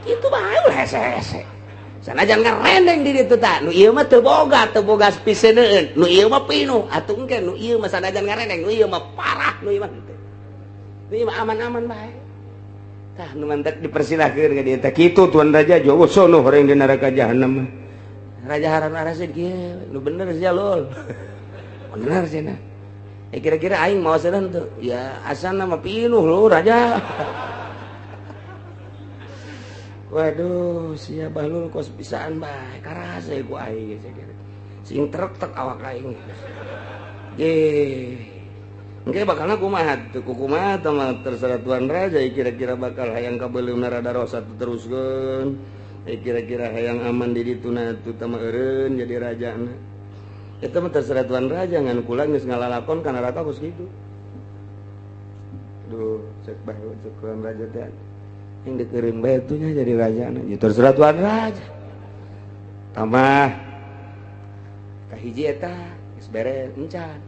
Speaker 1: Kitu bae ulah hese-hese. Sanajan ngarendeng di ditu tah, nu ieu mah teu boga piseuneueun, nu ieu mah pinuh, atuh engke nu ieu mah sanajan ngarendeng, nu ieu mah parah, nu ieu mah henteu. Nu ieu mah aman-aman bae. Tah nu mantak dipersilahkeun ka dieu teh kitu Tuan Raja jauh sono horeng di neraka jahanam. Raja Harun Ar-Rasyid kieu, nu bener sia lul. Bener cenah. Kira-kira aing mau seuneuh teu? Ya asana mah pinuh lu raja. Waduh, sia Bahlul kos bisaan bae, karasa ku aing geus kira. Sing trek-trek awak aing. Ge. Engke bakalna kumaha teu kumaha teh mah terserah Tuan Raja kira-kira bakal hayang kabeuleumna rada rosa teruskeun. Kira-kira hayang aman di dituna atuh teh mah eureun jadi rajana. Eta mah terserah Tuan Raja ngan kula geus ngalalakon ka neraka kos kitu. Duh, cek bae cek Tuan Raja teh. Yang dikeureun bae tuh nya jadi raja na. Ya terserah Tuan Raja. Tambah kahiji eta geus beres encan.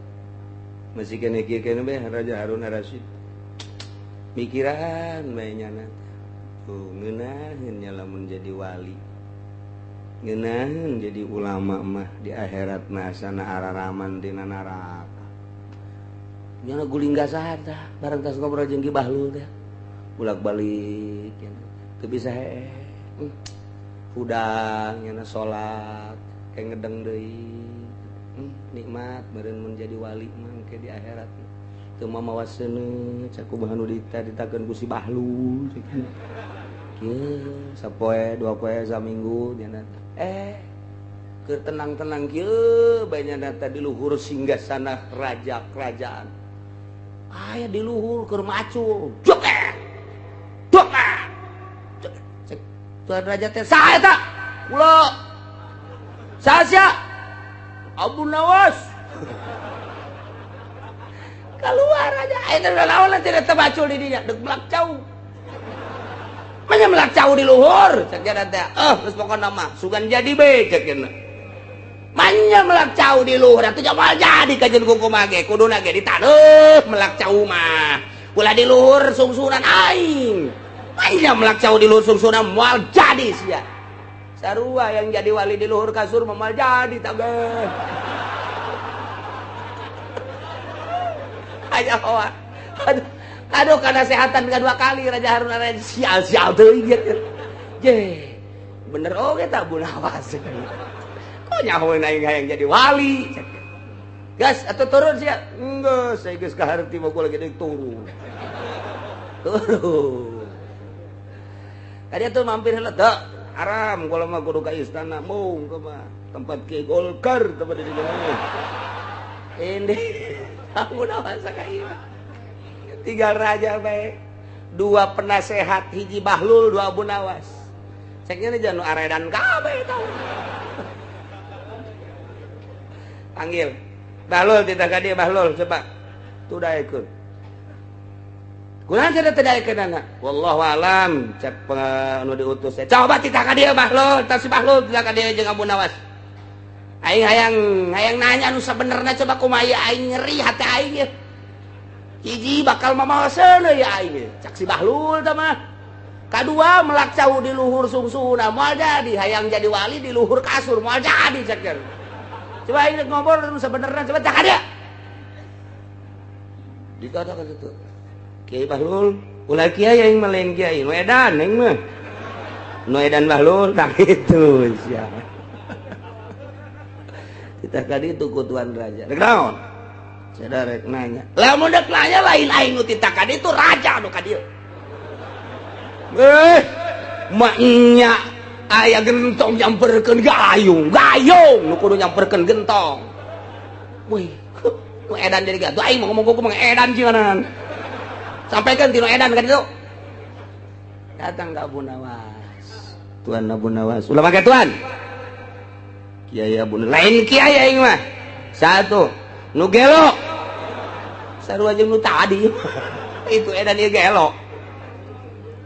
Speaker 1: Masih kene kieu kene bae Raja Harun Ar-Rasyid. Mikiran bae nyana. Tuh ngeunaheun nya lamun jadi wali. Ngeunaheun jadi ulama mah di akhirat mah asana araraman dina neraka. Nyana guling gasahan tah bareng tas ngobrol jeung Ki Bahlul teh. Bolak-balik teu bisa hee. Hudang nyana salat kayak ngedeng deui. Nikmat meureun mun jadi wali mah engke di akhirat. Teu mamawa seuneu cak kumaha nu ditakeun ku si Bahlul. Kieu sapoe dua poe saminggu nyana keur tenang-tenang kieu bae nyana teh di luhur singgasana raja kerajaan. Aya di luhur keur macul. Joket. Cek Tuan Raja teh saha eta? Kula. Saha sia? Abu Nawas. Keluar aja. Eta naon nanti teh bacul di dinya deuk melak cau. Manya melak cau di luhur cek dia teh. Geus pokona mah sugan jadi be cek dia. Manya melak cau di luhur atuh moal jadi kajeun kumaha ge kuduna ge ditaneuh melak cau mah. Ulah di luhur sungsunan aing. Manya melak cau di luhur sungsunan moal jadi sia. Sarua yang jadi wali di luhur kasur moal jadi tabeh. Aja hoa. Aduh, aduh kana sehatan dua kali Raja Harun Ar-Rasyid sial-sial teuing ieu. Je. Bener oge tak Abu Nawas. Kok nyahoeun aing hayang jadi wali. Gas atau turun sia? Enggak, saya geus kaharti mah gua lagi deuk turun. Turun. Tadi tuh mampir heula teu haram kalau mah kudu ka istana mung mah tempat ke Golkar tempat di mana. Ini Abu Nawas ka ieu. Tinggal raja bae. Dua penasehat, hiji Bahlul, dua Abu Nawas. Ceknya jangan aredan kabeh tau. Panggil Bahlul tidak ka dieu Bahlul coba. Tuh daekeun. Kunaon cenah teu daekeun anak? Wallahu alam cek nu diutus. Coba titah ka dieu Bahlul, tah si Bahlul titah ka dieu jeung Abu Nawas. Aing hayang hayang nanya nu sabenerna coba kumaha aing nyeri hati aing ye. Hiji bakal mamawaseun ya aing cak si Bahlul tah mah. Kadua melak cau di luhur sungsuna moal jadi, hayang jadi wali di luhur kasur moal jadi cak. Coba aing ngobrol nu sabenerna coba cak dia. Dikatakan itu. Kiai Bahlul, ulah kiai aing mah lain kiai, nu edan aing mah. Nu edan Bahlul tah itu sia. Kita kali itu ku tuan raja. Rek naon? Saya rek nanya. Lamun dek nanya lain aing nu titah ka ditu raja nu ka dieu. Maknya aya gentong nyamperkeun gayung, gayung nu kudu nyamperkeun gentong. Wih, nu edan jadi gatuh aing mau ngomong kumaha edan cieunan. Sampaikan tinu edan ka ditu. Datang ke Abu Nawas. Tuan Abu Nawas. Ulah make tuan. Kiai Abu Nawas. Lain kiai aing mah. Satu, nu gelo. Sarua jeung nu tadi. Itu edan ieu gelo.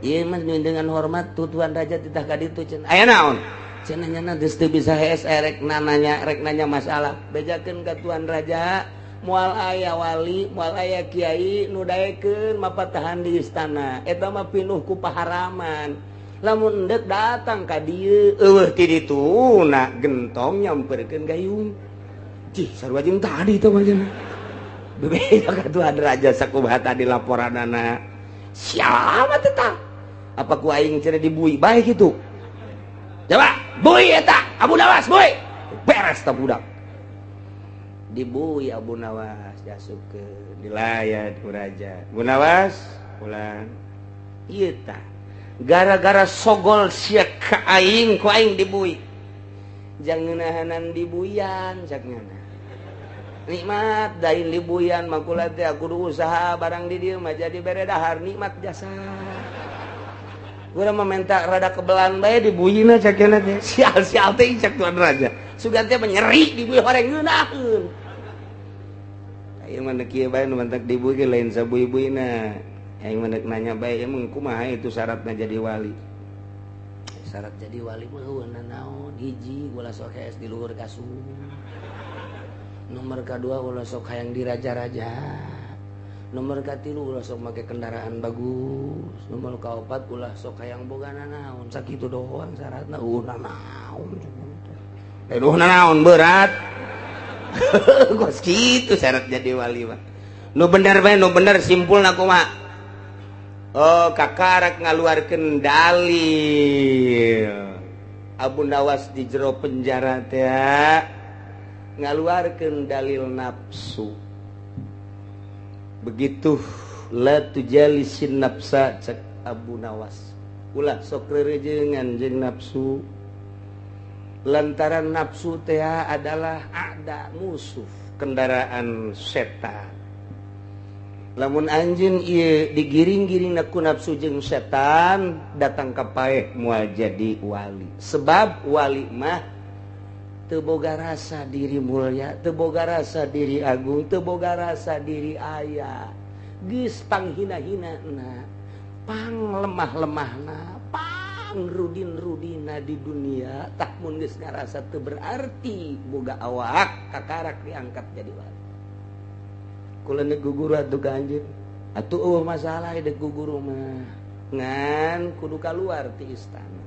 Speaker 1: Ieu mah dengan hormat tu tuan raja titah ka ditu cenah. Aya naon? Cenah nya geus teu bisa hees rek nanya rek nanya masalah. Bejakeun ka tuan raja moal aya wali, moal aya kiai nu daekeun mapatahan di istana. Eta mah pinuh ku paharaman. Lamun endek datang ka dieu, eueuh ti dituna gentong nyamperkeun gayung. Cih, sarua jeung tadi teh mah cenah. Bebeja ka tuan raja sakumaha tadi laporanana. Siapa teh tah? Apa ku aing cenah dibui bae kitu? Coba, bui eta, Abu Nawas bui. Beres tah budak. Dibui Abu Nawas diasupkeun dilayat ku raja. Abu Nawas pulang. Ieu tah gara-gara sogol sia ka aing ku aing dibui. Jang ngeunahanan dibuyan cak nyana. Nikmat dain dibuyan mah kula teh kudu usaha barang di dieu mah jadi bere dahar nikmat jasa. Gua mah minta rada kebelan bae dibuyina cak nyana teh. Sial-sial teh cak tuan raja. Sugan teh nyeri dibui horeng ngeunaheun. Ieu mah kieu bae nu mantak dibui ge lain sabui-buina. Aing mah nanya bae emang kumaha itu syaratna jadi wali. Syarat jadi wali mah eueuh naon? Hiji ulah sok hees di luhur kasur. Nomor kadua ulah sok hayang diraja-raja. Nomor katilu ulah sok make kendaraan bagus. Nomor kaopat ulah sok hayang boga nanaon. Sakitu doang syaratna eueuh nanaon. Eueuh nanaon berat. Kos kitu syarat jadi wali mah. Nu bener bae nu bener simpulna kumaha? Oh, kakarak ngaluarkeun dalil. Abu Nawas di jero penjara teh ngaluarkeun dalil nafsu. Begitu la tujalisin nafsa cek Abu Nawas. Ulah sok rerejengan jeung nafsu. Lantaran nafsu teh adalah ada musuh kendaraan setan. Lamun anjeun ieu digiring-giring ku nafsu jeung setan datang ka paeh moal jadi wali. Sebab wali mah teu boga rasa diri mulia, teu boga rasa diri agung, teu boga rasa diri aya. Geus panghina-hinana, pang lemah-lemahna, pang rudin-rudina di dunia, tah mun geus ngarasa teu berarti boga awak kakarak diangkat jadi wali. Kula nek guguru atuh ka anjeun. Atuh eueuh masalah dek guguru mah. Ngan kudu kaluar ti istana.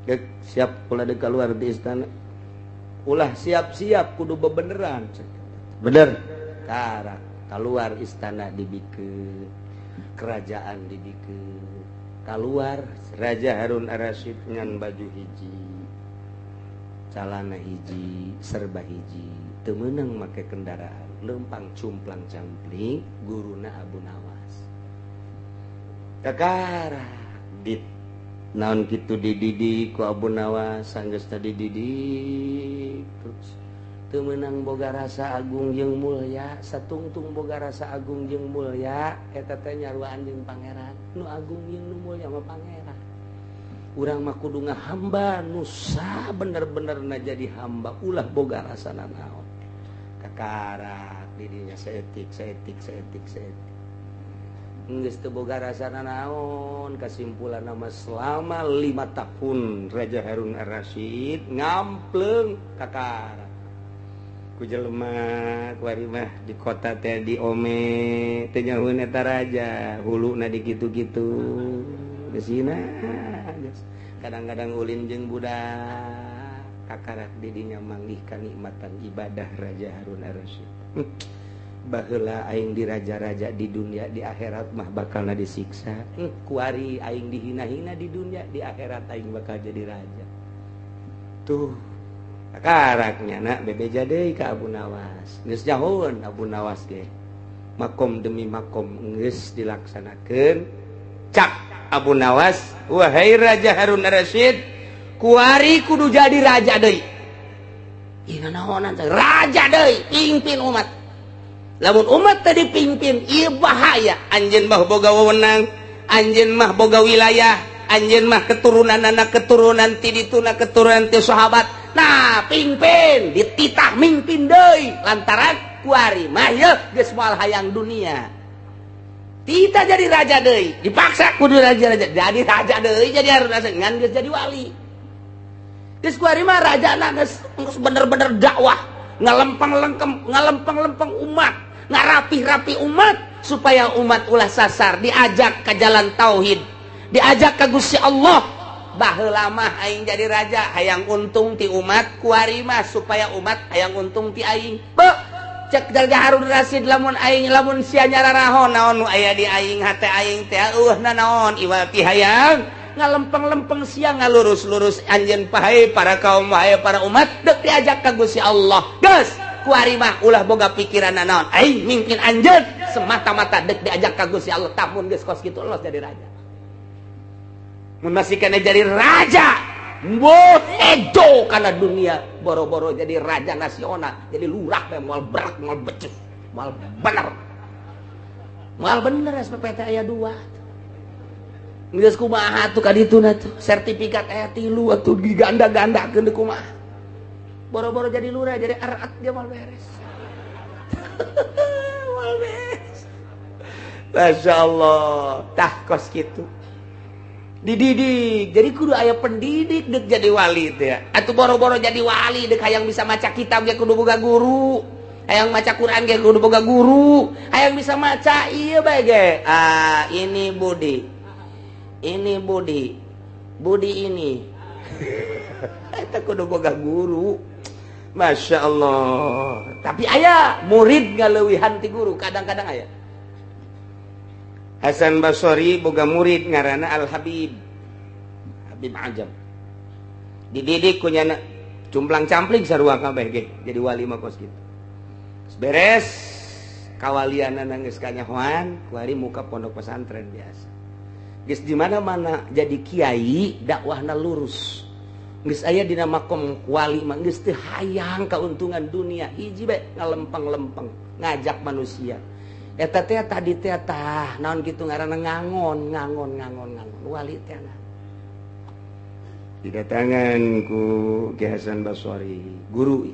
Speaker 1: Dek siap kula dek kaluar ti istana. Ulah siap-siap kudu bebeneran. Bener. Karak keluar istana dibikeun, kerajaan dibikeun. Keluar Raja Harun Ar-Rasyid ngan baju hiji, calana hiji, serba hiji, teu meunang make kendaraan, lempang cumplang campling guruna Abu Nawas. Kakara dit naon kitu dididik ku Abu Nawas, sanggeus tadi didik terus teu meunang boga rasa agung jeung mulya, satungtung boga rasa agung jeung mulya eta teh nyaruaan jeung pangeran. Nu agung jeung nu mulya mah pangeran. Urang mah kudu ngahamba nu bener-bener na jadi hamba, ulah boga rasa nanaon. Kakarak didinya saeutik saeutik saeutik saeutik, geus teu boga rasa nanaon. Kesimpulan nama, selama 5 tahun Raja Harun Ar-Rasyid ngampleung kakarak ku jelema. Kuari mah di kota teh di ome teh nyahoeun eta raja huluna di kitu-kitu gesina. Kadang-kadang ulin jeung budak. Kakarak didinya manggih kanikmatan ibadah Raja Harun Ar-Rasyid. Baheula aing di raja-raja di dunia, di akhirat mah bakal disiksa. Kuari aing dihina-hina di dunia, di akhirat aing bakal jadi raja. Tuh karaknya nak bebeja deui ka Abu Nawas. Geus jauhun Abu Nawas ge, makom demi makom geus dilaksanakeun. Cak Abu Nawas, "Wahai Raja Harun Rasyid, kuari kudu jadi raja deui." Ih, naonan raja deui? Pimpin umat. Lamun umat tadi pimpin ieu bahaya. Anjeun mah boga wewenang, anjeun mah boga wilayah, anjeun mah keturunan anak keturunan ti dituna, keturunan ti sahabat. Nah, pimpin, dititah mimpin deui, lantaran kuari mah yeuh geus moal hayang dunia. Kita jadi raja deui, dipaksa kudu raja, raja jadi raja deui, jadi harus ngan geus jadi wali. Geus kuari mah raja geus bener-bener dakwah, ngalempeng-lengkem, ngalempeng-lempeng umat, ngarapih-rapi umat supaya umat ulah sasar, diajak ke jalan tauhid, diajak ke Gusti Allah. Baheula mah aing jadi raja hayang untung ti umat, kuari mah supaya umat hayang untung ti aing. Be, cek Raja Harun Rasid, lamun aing, lamun sia nyararaho naon nu aya di aing, hate aing teh eueuh naon iwal ti hayang ngalempeng-lempeng sia, ngalurus-lurus anjeun, pahe para kaum, wahai para umat, deuk diajak ka Gusti Allah. Geus kuari mah ulah boga pikiran naon, aing mimpin anjeun semata-mata deuk diajak ka Gusti Allah. Tamun geus kos kitu, los jadi raja. Mun masih kena jadi raja, Mboh ejo karena dunia, boro-boro jadi raja nasional, jadi lurah bae moal berat, moal becus, moal bener, moal bener. SPPT aya 2, geus kumaha tuh kadituna tuh? Sertifikat aya 3 atuh, diganda-gandakeun deui, kumaha? Boro-boro jadi lurah, jadi arat dia moal beres, moal beres. Masya Allah, tah kos kitu dididik. Jadi kudu aya pendidik dek jadi wali teh ya. Atuh boro-boro jadi wali, dek hayang bisa maca kitab ge kudu boga guru, hayang maca Quran ge kudu boga guru, hayang bisa maca iya bae ge. Ah, ini Budi, ini Budi, Budi ini, eta kudu boga guru. Masya Allah, tapi aya murid ngaleuwihan ti guru. Kadang-kadang aya. Hasan Basori boga murid ngaranna Al Habib, Habib Ajam, dididik kunyana cumplang campling sarua kabeh ge. Jadi wali mah kos kitu. Beres kawalian geus kanyahoan, kuari muka pondok pesantren biasa. Geus di mana-mana jadi kiai, dakwahna lurus. Geus aya dina makom wali mah geus teu hayang keuntungan dunia, hiji bae, ngalempeng-lempeng ngajak manusia. Eta teh tadi teh tah naon kitu ngaranna, ngangon ngangon ngangon ngangon. Wali teh didatangan ku Ki Hasan Basri, guru.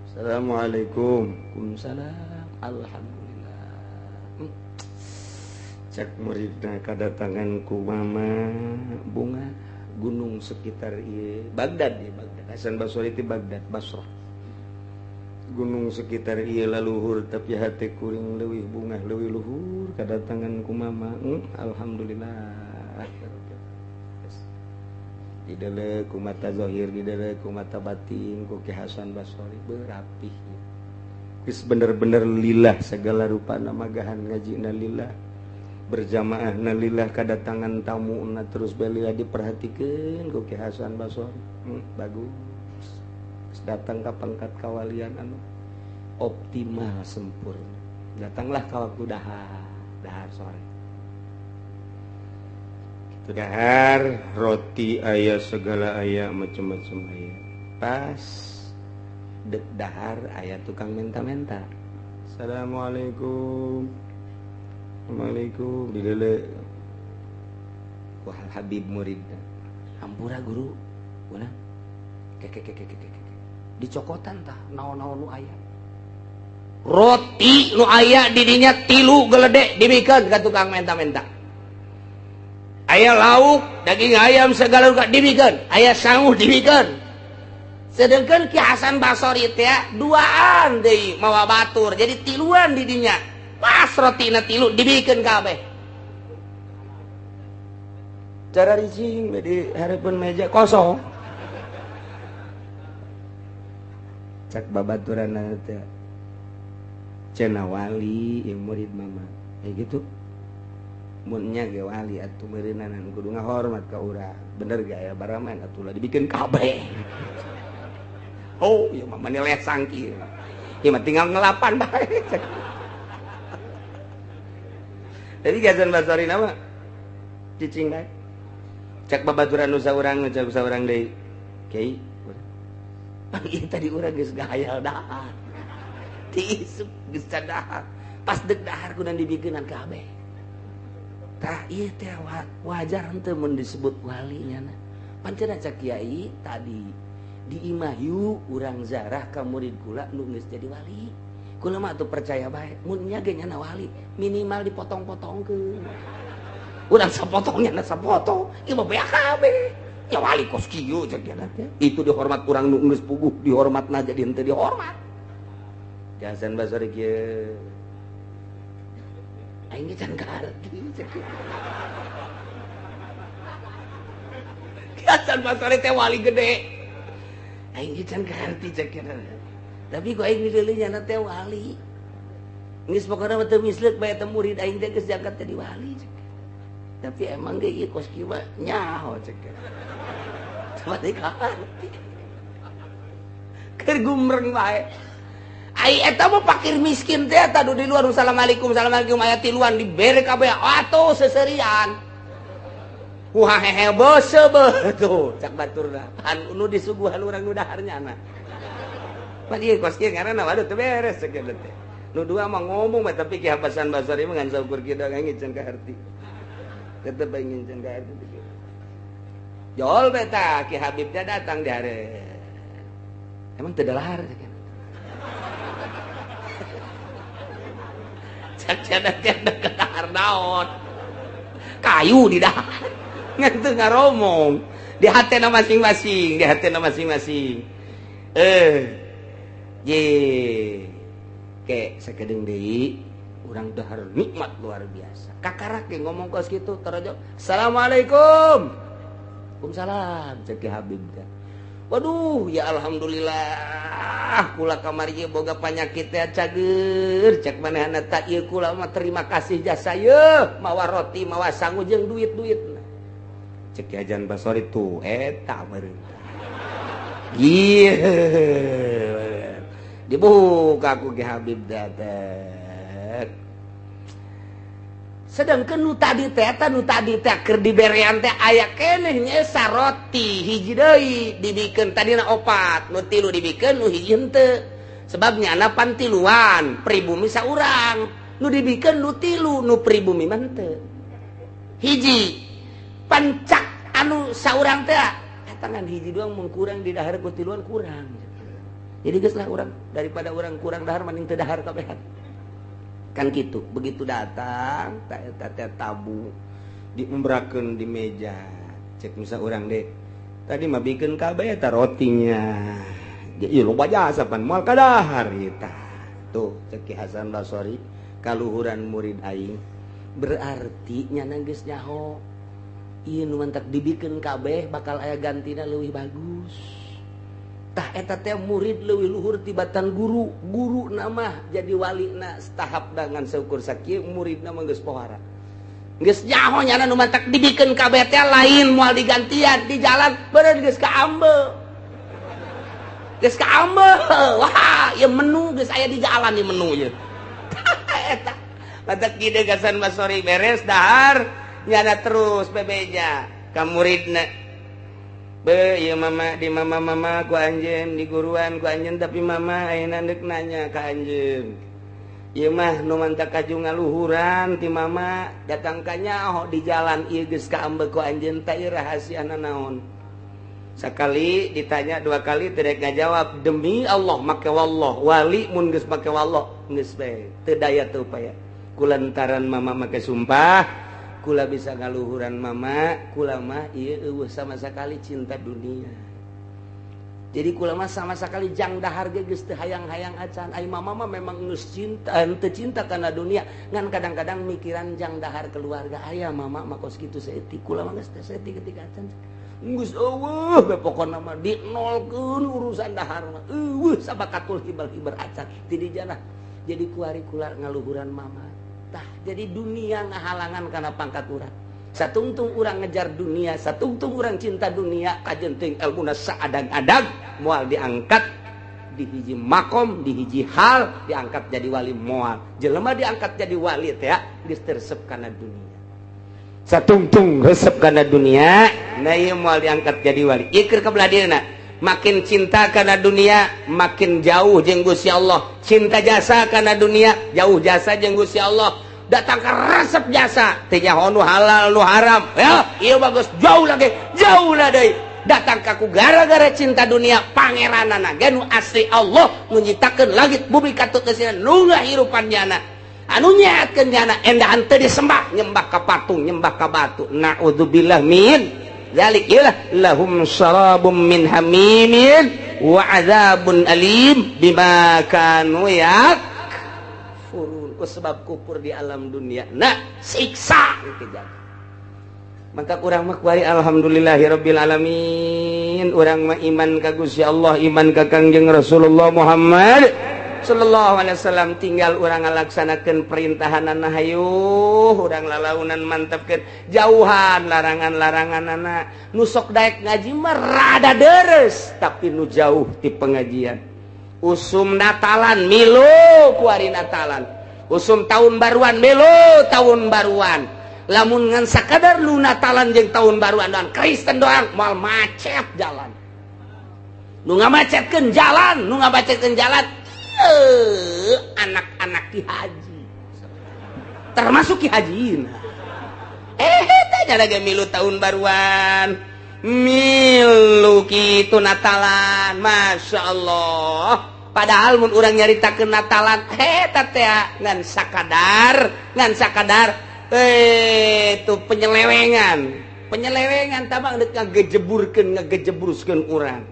Speaker 1: "Assalamualaikum." "Waalaikumsalam." "Alhamdulillah." Cek muridna, "Kedatangan ku mama bunga gunung sekitar ieu Baghdad ya, Baghdad." Hasan Basri itu Baghdad, Basrah. "Gunung sekitar ieu laluhur, tapi hati kuring leuwih bungah, leuwih luhur kedatangan ku mama." Alhamdulillah. Didelek ku mata zahir, didelek ku mata batin ku Ki Hasan Basri, berapih. Geus bener-bener lillah segala rupa, magahan ngajina lillah. Berjamaah nalillah kedatangan tamu na terus belilah diperhatikan ku Ki Hasan Basori. Bagus. Datang ke pangkat kawalian anu optimal sempurna. Datanglah ke waktu dahar, dahar sore. Gitu dahar, roti aya segala aya macam-macam aya. Pas dek dahar aya tukang menta-menta. Assalamualaikum. Assalamualaikum dilele. Wah Habib murid. Hampura guru. Guna. Keke keke keke keke. Dicokotan tah naon-naon nu aya. Roti nu aya didinya tilu geledek dibikeun ka tukang menta-menta. Aya lauk, daging ayam segala rupa dibikeun, aya sangu dibikeun. Sedangkan Ki Hasan Basori teh duaan deui mawa batur, jadi tiluan didinya. Pas rotina tilu dibikeun kabeh. Cara ricing di hareupeun meja kosong. Cak babaturan teh cenah wali yang murid mama kayak gitu munnya ge wali atuh meureunanan kudu ngahormat ka urang bener ge aya baraman atuh lah dibikin kabeh. Oh ieu mah mani lesang kieu ieu mah tinggal ngelapan bae. Jadi Hasan Basori nama cicing bae. Cak babaturan nu saurang cak saurang deui kiai ieu tadi urang geus gahayal dahar tiisuk geus dahar pas dek dahar kudu dibikeunan kabeh. Tah ieu teh wajar henteu mun disebut wali nya. Pancen cak kiai tadi di imah yu urang zarah ka murid kula nu geus jadi wali. Kula mah atuh percaya bae mun nya ge nyana wali minimal dipotong-potongkeun. Urang sapotong nyana sapotong ieu mah beak kabeh. Ya wali kos kieu cek dia teh. Itu dihormat urang nu geus puguh dihormatna jadi henteu dihormat. Hasan Basori kieu. Aing ge can kaharti cek. Hasan Basori teh wali gede. Aing ge can kaharti cek. Tapi ku aing dideuleu nyana teh wali. Geus pokona mah teu misleuk bae teh murid aing teh geus diangkat jadi wali cek. Tapi emang ge ieu kos kieu mah nyaho cek. Coba teh kaharti. Keur gumreng bae. Ai eta mah fakir miskin teh eta di luar assalamualaikum assalamualaikum aya tiluan dibere kabeh atuh seserian. Wah hehe bose beuh tuh cak baturna. Pan nu disuguhan urang nu dahar nyana. Pan ieu kos kieu ngaranna waduh teu beres cek teh. Nu dua mah ngomong mah tapi Ki Hasan Basori mah ngan saukur kieu aing can kaharti. Tetep aing can kaharti. Jol beta Ki Habibnya datang di hare. Emang teu dalahar cek. Cak dahar naon kayu di dahar ngan teu ngaromong di hatena masing-masing di hatena masing-masing ye ke sakedeung deui urang dahar nikmat luar biasa kakarak ge ngomong kos kitu tarajo assalamualaikum waalaikumsalam cek Ki Habib teh. Waduh ya alhamdulillah kula kamari ieu boga panyakit teh cager cek manehna ta ieu kula mah terima kasih jasa yeuh mawa roti mawa sangu jeung duit-duitna cek Ki Hasan Basori tuh eta meureun ieu dibuka ku Ki Habib teh. Sedangkan nu tadi teh eta nu tadi teh keur diberean teh aya keneh nyesa roti hiji deui dibikeun tadina opat nu tilu dibikeun nu hiji henteu sebab nyana pan tiluan pribumi saurang nu dibikeun nu tilu nu pribumi mah henteu hiji pancak anu saurang teh eta ngan hiji doang mun kurang di dahar ku tiluan kurang jadi geus lah urang daripada urang kurang dahar mending teu dahar kabehan kan gitu. Begitu datang tak tabu diumbrakeun di meja cek misa urang deh tadi mah bikin kabeh eta rotinya ieu loba jasa pan moal kadahar eta tuh cek Ki Hasan Basori kaluhuran murid aing berarti nyana geus nyaho ieu nu mantak dibikeun kabeh bakal aya gantina leuwih bagus. Tah eta teh murid leuwih luhur tibatan guru, guru nama jadi wali na tahap dengan seukur sakieu murid nama geus pohara. Geus nyaho nyana nu matak dibikeun kabeh teh lain moal digantian di jalan beureun geus kaambe. Geus kaambe. Wah, ieu menu geus aya di jalan ieu menu ieu. Eta. Matak kieu gasan Basori beres dahar nyana terus bebeja ka muridna. Be, ieu mama di mama mama ku anjeun di guruan ku anjeun, tapi mama ayeuna deuk nanya ka anjeun. Ieu mah nu mantak kaju ngaluhuran ti mama datang ka nyaho di jalan ieu geus kaambe ku anjeun teh, ieu rahasiana naon? Sekali ditanya, dua kali tidak ngajawab. Demi Allah, make wallah, wali mun geus make wallah geus bae teu daya teu upaya. Kulantaran mama make sumpah, kula bisa ngaluhuran mama. Kula mah ieu eueuh sama sekali cinta dunia. Jadi kula mah sama sekali jang dahar ge geus teu hayang-hayang acan. Ai mama mah memang geus cinta, henteu cinta kana dunia, ngan kadang-kadang mikiran jang dahar keluarga. Aya mama mah kos kitu saeutik, kula mah geus teu saeutik ketika acan. Geus eueuh be, pokona mah dinolkeun urusan dahar mah. Eueuh sabakatul hibal-hibar acan ti di jana. Jadi kuari kula ngaluhuran mama. Tah, jadi dunia ngahalangan kana pangkat urang. Satungtung urang ngejar dunia, satungtung urang cinta dunia, kajen teuing ilmuna saadang-adang moal diangkat di hiji makom, di hiji hal diangkat jadi wali moal. Jelema diangkat jadi wali teh geus teu resep kana dunia. Satungtung resep kana dunia, nah ieu moal diangkat jadi wali. Ieu keur kabelah dieuna. Makin cinta kana dunia, makin jauh jeung Gusti Allah. Cinta jasa kana dunia, jauh jasa jeung Gusti Allah. Datang ke resep jasa, teu nyaho nu halal nu haram. Ya, ieu bagus jauh lagi, jauh lah deui. Datang ka ku gara-gara cinta dunia, pangeranana ge nu asli Allah nu nyiptakeun langit bumi katut geusina, nu ngahirupan nyana. Anu nyehatkeun nyana endahan teu disembah, nyembah ka patung, nyembah ka batu. Naudzubillah min dzalik. Iyalah, lahum syarabum min hamimin wa adzabun alim bima kanu yakfurun. Ku sebab kufur di alam dunia. Nah, siksa kejadian. Maka kurang mah kuari alhamdulillahirabbil alamin. Urang mah iman ka Gusti Allah, iman ka Kangjeng Rasulullah Muhammad sallallahu alaihi wasallam, tinggal urang ngalaksanakeun perintahanana, hayu urang lalaunan mantepkeun, jauhan larangan-laranganana. Nu sok daek ngaji mah rada deres, tapi nu jauh ti pengajian, usum Natalan milu kuari Natalan, usum tahun baruan milu tahun baruan. Lamun ngan sakadar lu Natalan jeung tahun baruan doang, Kristen doang, moal macet jalan. Nu ngamacetkeun jalan, nu ngamacetkeun jalan anak-anak ki haji, termasuk ki haji. Tanya lagi milu tahun baruan, milu kitu Natalan, masya Allah. Padahal mun urang nyaritakeun Natalan eta teh ngan sakadar, ngan sakadar itu penyelewengan, penyelewengan tabang deuk ngagejeburkeun, ngagejebruskeun urang.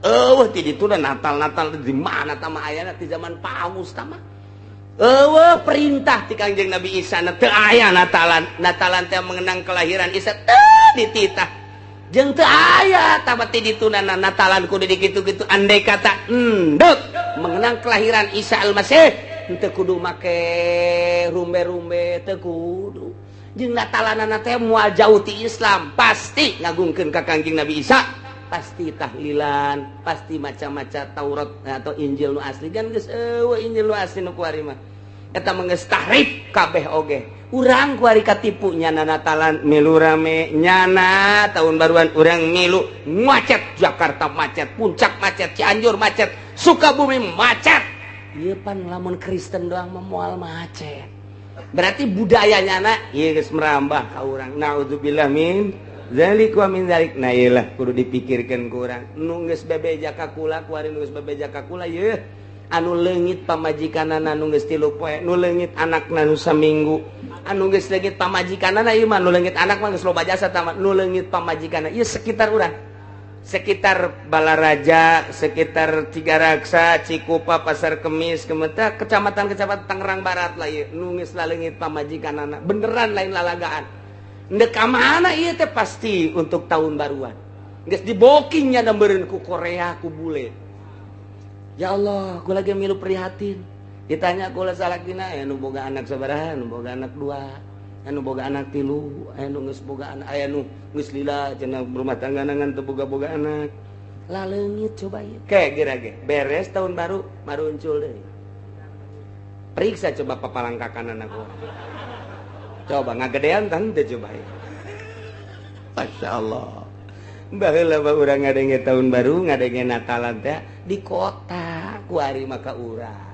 Speaker 1: Eueuh ti ditu Natal. Natal di mana tama ayana? Ti zaman Paus tama. Eueuh perintah ti Kangjeng Nabi Isa na teu aya Natalan. Natalan teh mengenang kelahiran Isa teu dititah. Jeung teu aya tama ti dituna Natalan kudu dikitu-kitu. Andai kata endek mengenang kelahiran Isa Al-Masih, henteu kudu make rumbe-rumbe, teu kudu. Jeung Natalanana teh moal jauh ti Islam, pasti ngagungkeun ka Kangjeng Nabi Isa, pasti tahlilan, pasti macam-macam Taurat atau Injil nu asli kan geus eueuh Injil nu asli nu kuari mah. Eta mah geus tahrif kabeh oge. Urang kuari katipu, nyana Natalan milu rame, nyana tahun baruan urang milu, macet Jakarta, macet Puncak, macet Cianjur, macet Sukabumi, macet. Ieu pan lamun Kristen doang mah moal macet. Berarti budayanya na ieu geus merambah ka urang. Naudzubillah min zalik wa min zalik. Nah, iyalah kudu dipikirkan ku urang. Nu geus bebeja ka kula kuari, nu geus bebeja ka kula yeuh anu leungit pamajikanana nu geus 3 poe, nu leungit anakna nu saminggu, anu geus leungit pamajikanana ieu mah, nu leungit anak mah geus loba jasa tama, nu leungit pamajikanana ieu sekitar urang, sekitar Balaraja, sekitar Tigaraksa, Cikupa, Pasar Kemis, Kemeta, kecamatan-kecamatan Tangerang Barat lah ieu nu geus laleungit pamajikanana beneran, lain lalagaan. Ndek ka mana ieu teh? Pasti untuk tahun baruan. Geus dibokingnya meureun ku Korea, ku bule. Ya Allah, gua lagi milu prihatin. Ditanya kula salakina ya, nu boga anak sabaraha? Nu boga anak dua. Anu boga anak tilu, aya nu geus boga anak, aya nu geus lila cenah berumah tangga ngan teu boga-boga anak. Laleungit coba ieu. Kayak geura ge beres tahun baru maruncul deui. Periksa coba papalangkakan anak urang. Coba ngagedean tah teu coba ieu. Masya Allah. Baheula mah urang ngadenge tahun baru, ngadenge Natalan teh di kota, kuari maka urang.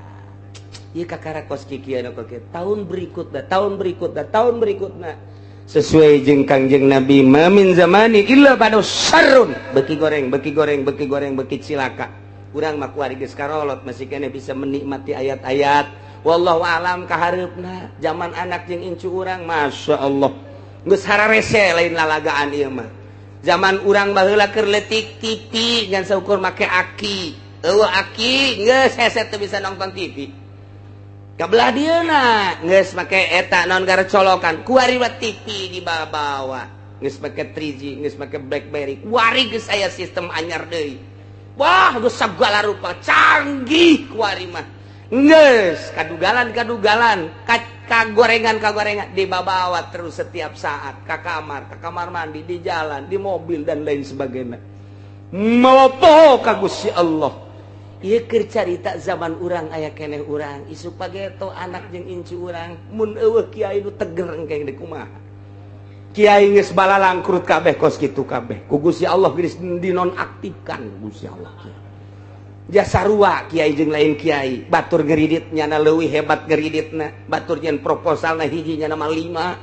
Speaker 1: Ieu kakara kos kikieu anu kieu. Tahun berikutna, tahun berikutna, tahun berikutna. Sesuai jeung Kangjeng Nabi, ma min zamani illa ba'da syarrun. Beki goreng, beki goreng, beki goreng, beki cilaka. Urang mah kuari geus karolot masih keneh bisa menikmati ayat-ayat. Wallahu alam kahareupna zaman anak jeung incu urang, Masya Allah. Geus hararese lain lalagaan ieu mah. Zaman urang baheula keur leutik TV ngan saukur make aki. Eueuh aki geus hese teu bisa nonton TV. Kabelah dieuna geus make eta naon gara colokan. Kuari mah TV dibawa-bawa. Geus make 3G, geus make BlackBerry. Kuari geus aya sistem anyar deui. Wah, geus sagala rupa canggih kuari mah. Geus kadugalan-kadugalan, kagorengan-kagorengan dibawa terus setiap saat ke kamar mandi, di jalan, di mobil, dan lain sebagainya. Mawa ka Gusti Allah. Ieu keur carita zaman urang aya keneh urang, isuk pageto anak jeung incu urang mun eueuh kiai nu teger engke deui kumaha. Kiai geus balalangkrut kabeh kos kitu kabeh. Ku Gusti Allah geus dinonaktifkan Gusti Allah. Jasa sarua kiai jeung lain kiai, batur ngeridit nyana leuwih hebat ngeriditna, batur nyen proposalna hiji nyana mah lima.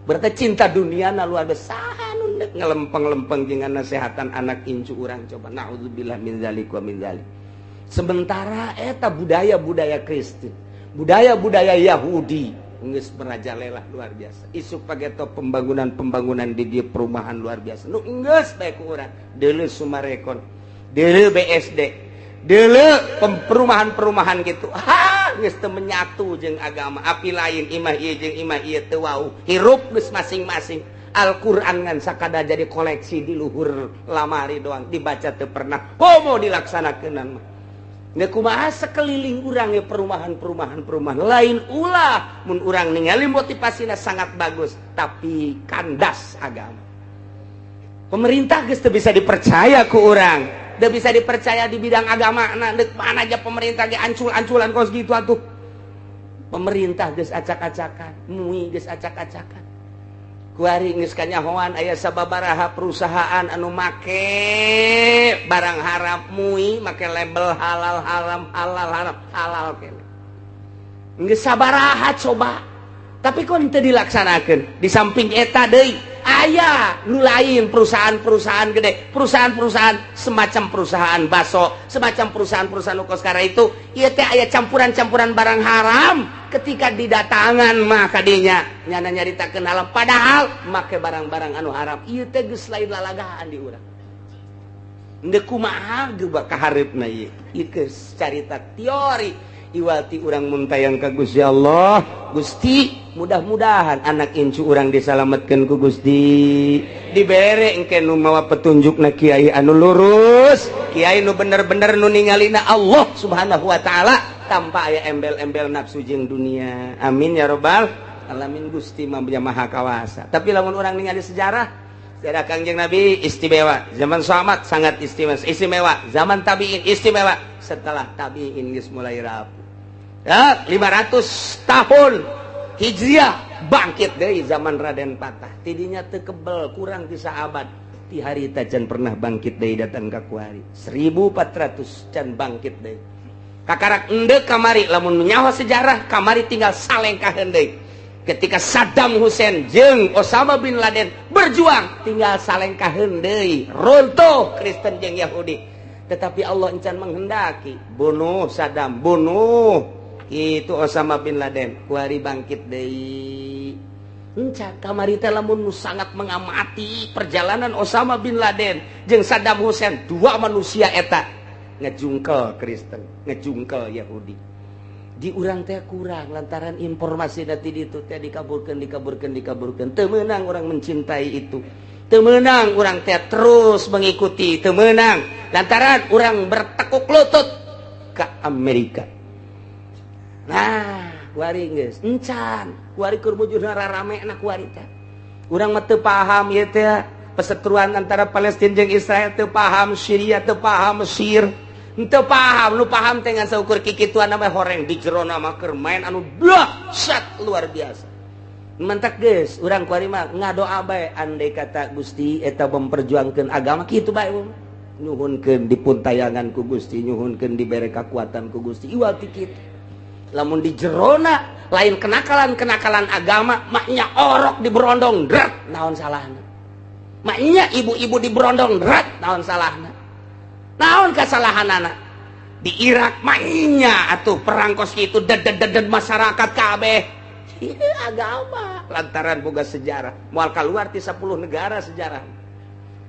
Speaker 1: Berarti cinta dunia na luar biasa nu deuk ngelempeng-lempeng jeung nasehatan anak incu urang coba, naudzubillah min dzalik wa min dzalik. Sementara eta budaya-budaya Kristen, budaya-budaya Yahudi geus merajalela luar biasa. Isuk pageto pembangunan-pembangunan di dieu perumahan luar biasa. Nu geus bae ku urang, deuleu Summarecon, deuleu BSD, deuleu perumahan-perumahan gitu. Ha, geus teu menyatu jeung agama. Api lain imah ieu jeung imah ieu teu wau. Hirup geus masing-masing. Al-Qur'an ngan sakada jadi koleksi di luhur lamari doang, dibaca teu pernah. Komo dilaksanakeun mah. Nggak kumaha sekeliling urang ya perumahan-perumahan perumahan lain ulah mun urang ningali motivasinya sangat bagus tapi kandas agama. Pemerintah geus teu bisa dipercaya ku urang, teu bisa dipercaya di bidang agama. Nah, deuk mana aja pemerintah ge ancul-anculan kos gitu atuh. Pemerintah geus acak-acakan, MUI geus acak-acakan. Kuari geus kanyahoan aya sababaraha perusahaan anu make barang haram, MUI make label halal haram halal haram halal kene. Geus sabaraha coba. Tapi kok teu dilaksanakeun? Di samping eta deui aya nu lain perusahaan-perusahaan gede, perusahaan-perusahaan semacam perusahaan baso, semacam perusahaan-perusahaan nu kos itu, ieu teh aya campuran-campuran barang haram ketika didatangan mah kadinya nyana nyaritakeun halal padahal make barang-barang anu haram. Ieu teh geus lain lalagaan di urang. Ndek kumaha ge kahareupna ieu? Ieu geus carita teori iwati urang muntayang ka Gusti Allah. Gusti, mudah-mudahan anak incu urang disalametkeun ku Gusti, dibere engke nu mawa petunjuk na kiai anu lurus, kiai nu bener-bener nu ningalina Allah Subhanahu wa taala tanpa aya embel-embel nafsu jeung dunia. Amin ya robbal alamin. Gusti mah maha kawasa. Tapi lamun urang ningali sejarah sejarah Kangjeng Nabi istimewa, zaman sahabat sangat istimewa, istimewa zaman tabiin istimewa, setelah tabiin geus mulai rapuh ya, 500 tahun Hijriah bangkit dari zaman Raden Patah, tidinya teu kebel kurang ti saabad ti harita can pernah bangkit deui datang ka kuari 1400 can bangkit deui kakarak endek kamari. Lamun nyawa sejarah kamari tinggal salengkaheun deui ketika Saddam Hussein jeung Osama bin Laden berjuang, tinggal salengkaheun deui runtuh Kristen jeung Yahudi. Tetapi Allah encan menghendaki bunuh Saddam, bunuh itu Osama bin Laden, kuari bangkit deui. Enca kamari teh lamun nu sangat mengamati perjalanan Osama bin Laden jeung Saddam Hussein, dua manusia eta ngejungkel Kristen, ngejungkel Yahudi. Di urang teh kurang lantaran informasi nanti itu teh dikaburkan, dikaburkan, dikaburkan. Teu meunang orang mencintai itu, teu meunang urang teh terus mengikuti, teu meunang lantaran urang bertekuk lutut ke Amerika. Nah, Kuari geus encan, kuari keur bujurna rarame na kuari teh. Urang mah teu paham ieu teh perseteruan antara Palestina jeung Israel, teu paham Syria, teu paham Mesir, teu paham. Nu paham teh ngan saukur kikituan mah, horeng di jerona mah keur main anu dahsyat, luar biasa. Mantak geus urang kuari mah ngadoa bae, andai kata Gusti eta memperjuangkeun agama kitu bae, nyuhunkeun dipuntayangan ku Gusti, nyuhunkeun dibere kakuatan ku Gusti. Iwal ti kitu, lamun di jerona lain kenakalan-kenakalan agama, maknya orok diberondong drat, naon salahna? Maknya ibu-ibu diberondong drat, naon salahna? Naon kesalahan anak di Irak? Maknya atuh perang kos kitu, ded masyarakat kabeh agama, lantaran boga sejarah moal keluar ti 10 negara. Sejarah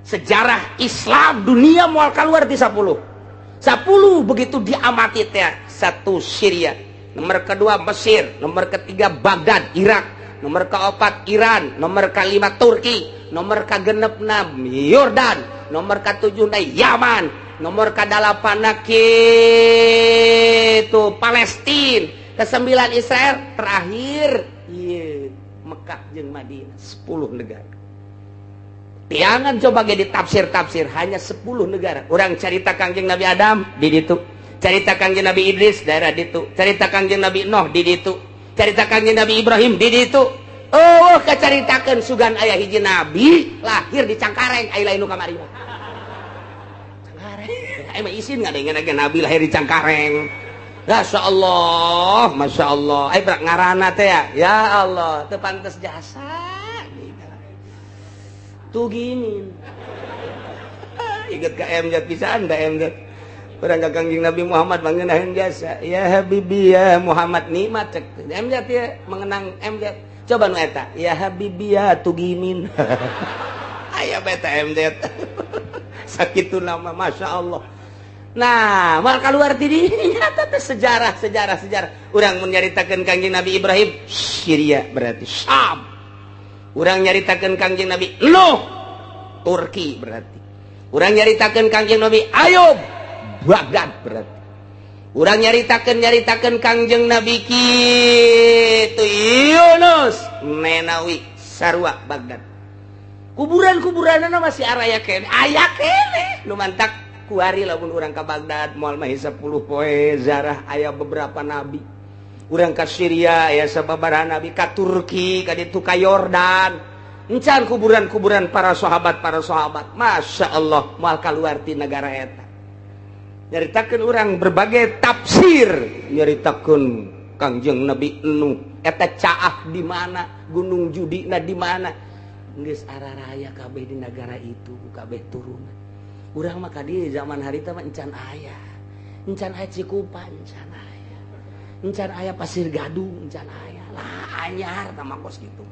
Speaker 1: sejarah Islam dunia moal keluar ti 10 10. Begitu diamati teh, satu Syria, nomor kedua Mesir, nomor ketiga Baghdad Irak, nomor keempat Iran, nomor kelima Turki, nomor kegenep Yordan, nomor ketujuh Yaman, nomor ke-8 itu Palestina, ke-9 Israel, terakhir iya Mekah jeung Madinah. 10 negara tiangan. Coba ge ditafsir-tafsir, hanya 10 negara. Orang cerita Kangjeng Nabi Adam di ditu, cerita Kangjeng Nabi Idris daerah ditu, cerita Kangjeng Nabi Nuh di ditu, cerita Kangjeng Nabi Ibrahim di ditu. Oh, keceritakan sugan aya hiji nabi lahir di Cangkareng, aya lain nu kamari mah Cangkareng. Aya mah isin ngadengeun nabi lahir di Cangkareng. Masya Allah, Masya Allah. Ayo berak ngarana teh ya. Ya Allah, teu pantes jasa. Tuh gini. Ingat ka MZ pisan da MZ. Urang ka Kangjeng Nabi Muhammad mengenahin jasa. Ya Habibi ya Muhammad, nikmat cek. MZ ya mengenang MZ. Coba nu eta. Ya Habibi ya Tugimin. Aya beta MZ. Sakitu nama, Masya Allah. Nah, mal keluar ti nyata teh sejarah sejarah sejarah. Urang mun nyaritakeun Kangjeng Nabi Ibrahim, Syria berarti Syam. Urang nyaritakeun Kangjeng Nabi Nuh, Turki berarti. Urang nyaritakeun Kangjeng Nabi Ayub, Baghdad berarti. Urang nyaritakeun nyaritakeun Kangjeng Nabi kitu Yunus, Nenawi, sarua Baghdad. Kuburan-kuburanna masih araya keneh, aya keneh. Nu mantak kuari lamun urang ka Baghdad moal mah 10 poe zarah aya beberapa nabi. Urang ka Syria aya sababaraha nabi, ka Turki, ka ditu, ka Yordan. Encan kuburan-kuburan para sahabat, para sahabat. Masya Allah, moal kaluar ti negara eta. Nyaritakeun urang berbagai tafsir, nyaritakeun Kangjeng Nabi Nuh eta caah di mana, Gunung Judi na di mana. Geus araraya kabeh di negara itu, kabeh turunan. Urang mah di zaman harita mah encan aya, encan aya Cikupa, encan aya, encan aya Pasir Gadung, encan aya lah, anyar sama kos gitu.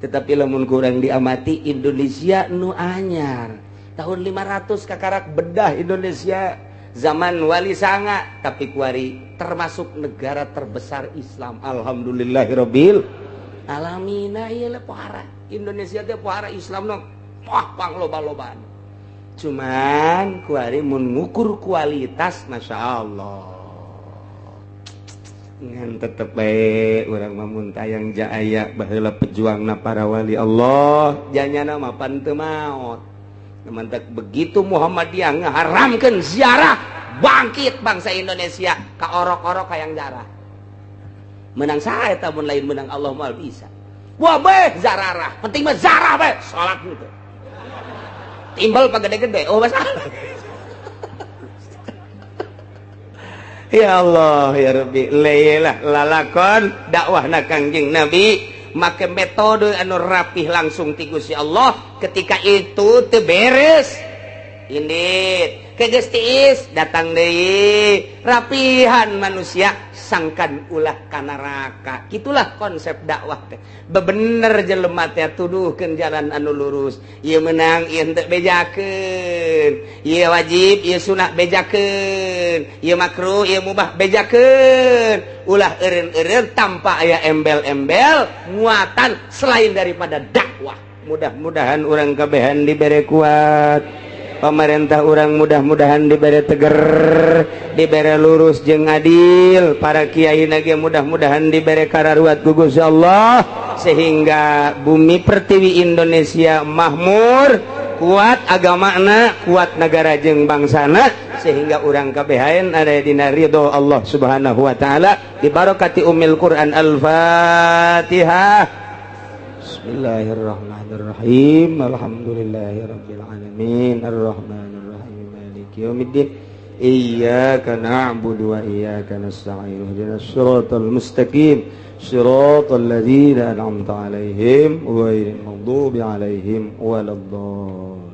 Speaker 1: Tetapi lamun kurang diamati, Indonesia nu anyar tahun 500 kakarak bedah Indonesia zaman Wali Sanga, tapi kuari termasuk negara terbesar Islam. Alhamdulillahirabbil alamin. Ieu pohara Indonesia teh, pohara Islam nu wah pang loba-lobaan. Cuman kuari mun ngukur kualitas, Masya Allah, ngan tetep bae urang mah mun tayang jaya baheula pejuangna para wali Allah janyana mah pan teu maot. Mantak begitu Muhammadiyah ngaharamkeun ziarah, bangkit bangsa Indonesia ka orok-orok hayang jarah. Menang saha eta mun lain menang Allah? Moal bisa. Wah, beh zararah, penting mah zarah bae, salat gitu timbal pak gede-gede. Oh, masalah. Ya Allah ya Rabbi, lelah lalakon dakwah na Kangjeng Nabi make metode anu rapih langsung ti Gusti Allah. Ketika itu teu beres, indit ke geus tiis, datang deui rapihan manusia sangkan ulah ka neraka. Itulah konsep dakwah teh. Bebener jelema teh tuduhkeun jalan anu lurus, ieu menang, ieu henteu, bejakeun. Ieu wajib, ieu sunah, bejakeun. Ieu makruh, ieu mubah, bejakeun. Ulah eureun-eureun tanpa aya embel-embel muatan selain daripada dakwah. Mudah-mudahan urang kabehan dibere kuat, pemerintah urang mudah-mudahan diberi teger. Dibere lurus jeung adil. Para kiai ge mudah-mudahan dibere kararuat ku Gusti Allah, sehingga bumi pertiwi Indonesia makmur, kuat agamana, kuat negara jeung bangsana, sehingga urang kabehan ada dina ridho Allah Subhanahu wa taala, dibarokati Ummil Quran. Al-Fatihah. Bismillahirrahmanirrahim. Alhamdulillahirabbil alamin, arrahmanirrahim, maliki yaumiddin, iyyaka na'budu wa iyyaka nasta'in, ihdinas siratal mustaqim, siratal ladzina an'amta 'alaihim, ghairil maghdubi 'alaihim waladdallin.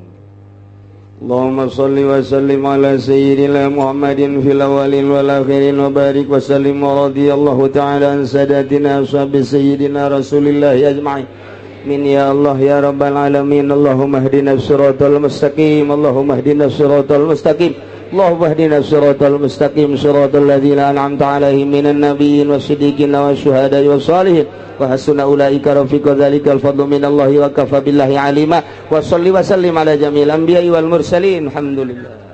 Speaker 1: اللهم صل وسلم على سيدنا محمد في الأولين والآخرين وبارك وسلم، ورضي الله تعالى عن ساداتنا أصحاب سيدنا رسول الله أجمعين. آمين يا الله يا رب العالمين. اللهم اهدنا الصراط المستقيم، اللهم اهدنا الصراط المستقيم، اللهم اهدنا الصراط المستقيم، صراط الذين أنعمت عليهم من النبيين والصديقين والشهداء والصالحين، وحسن أولئك رفيقا. ذلك الفضل من الله وكفى بالله عليما. وصل وسلم على جميع الأنبياء والمرسلين. الحمد لله.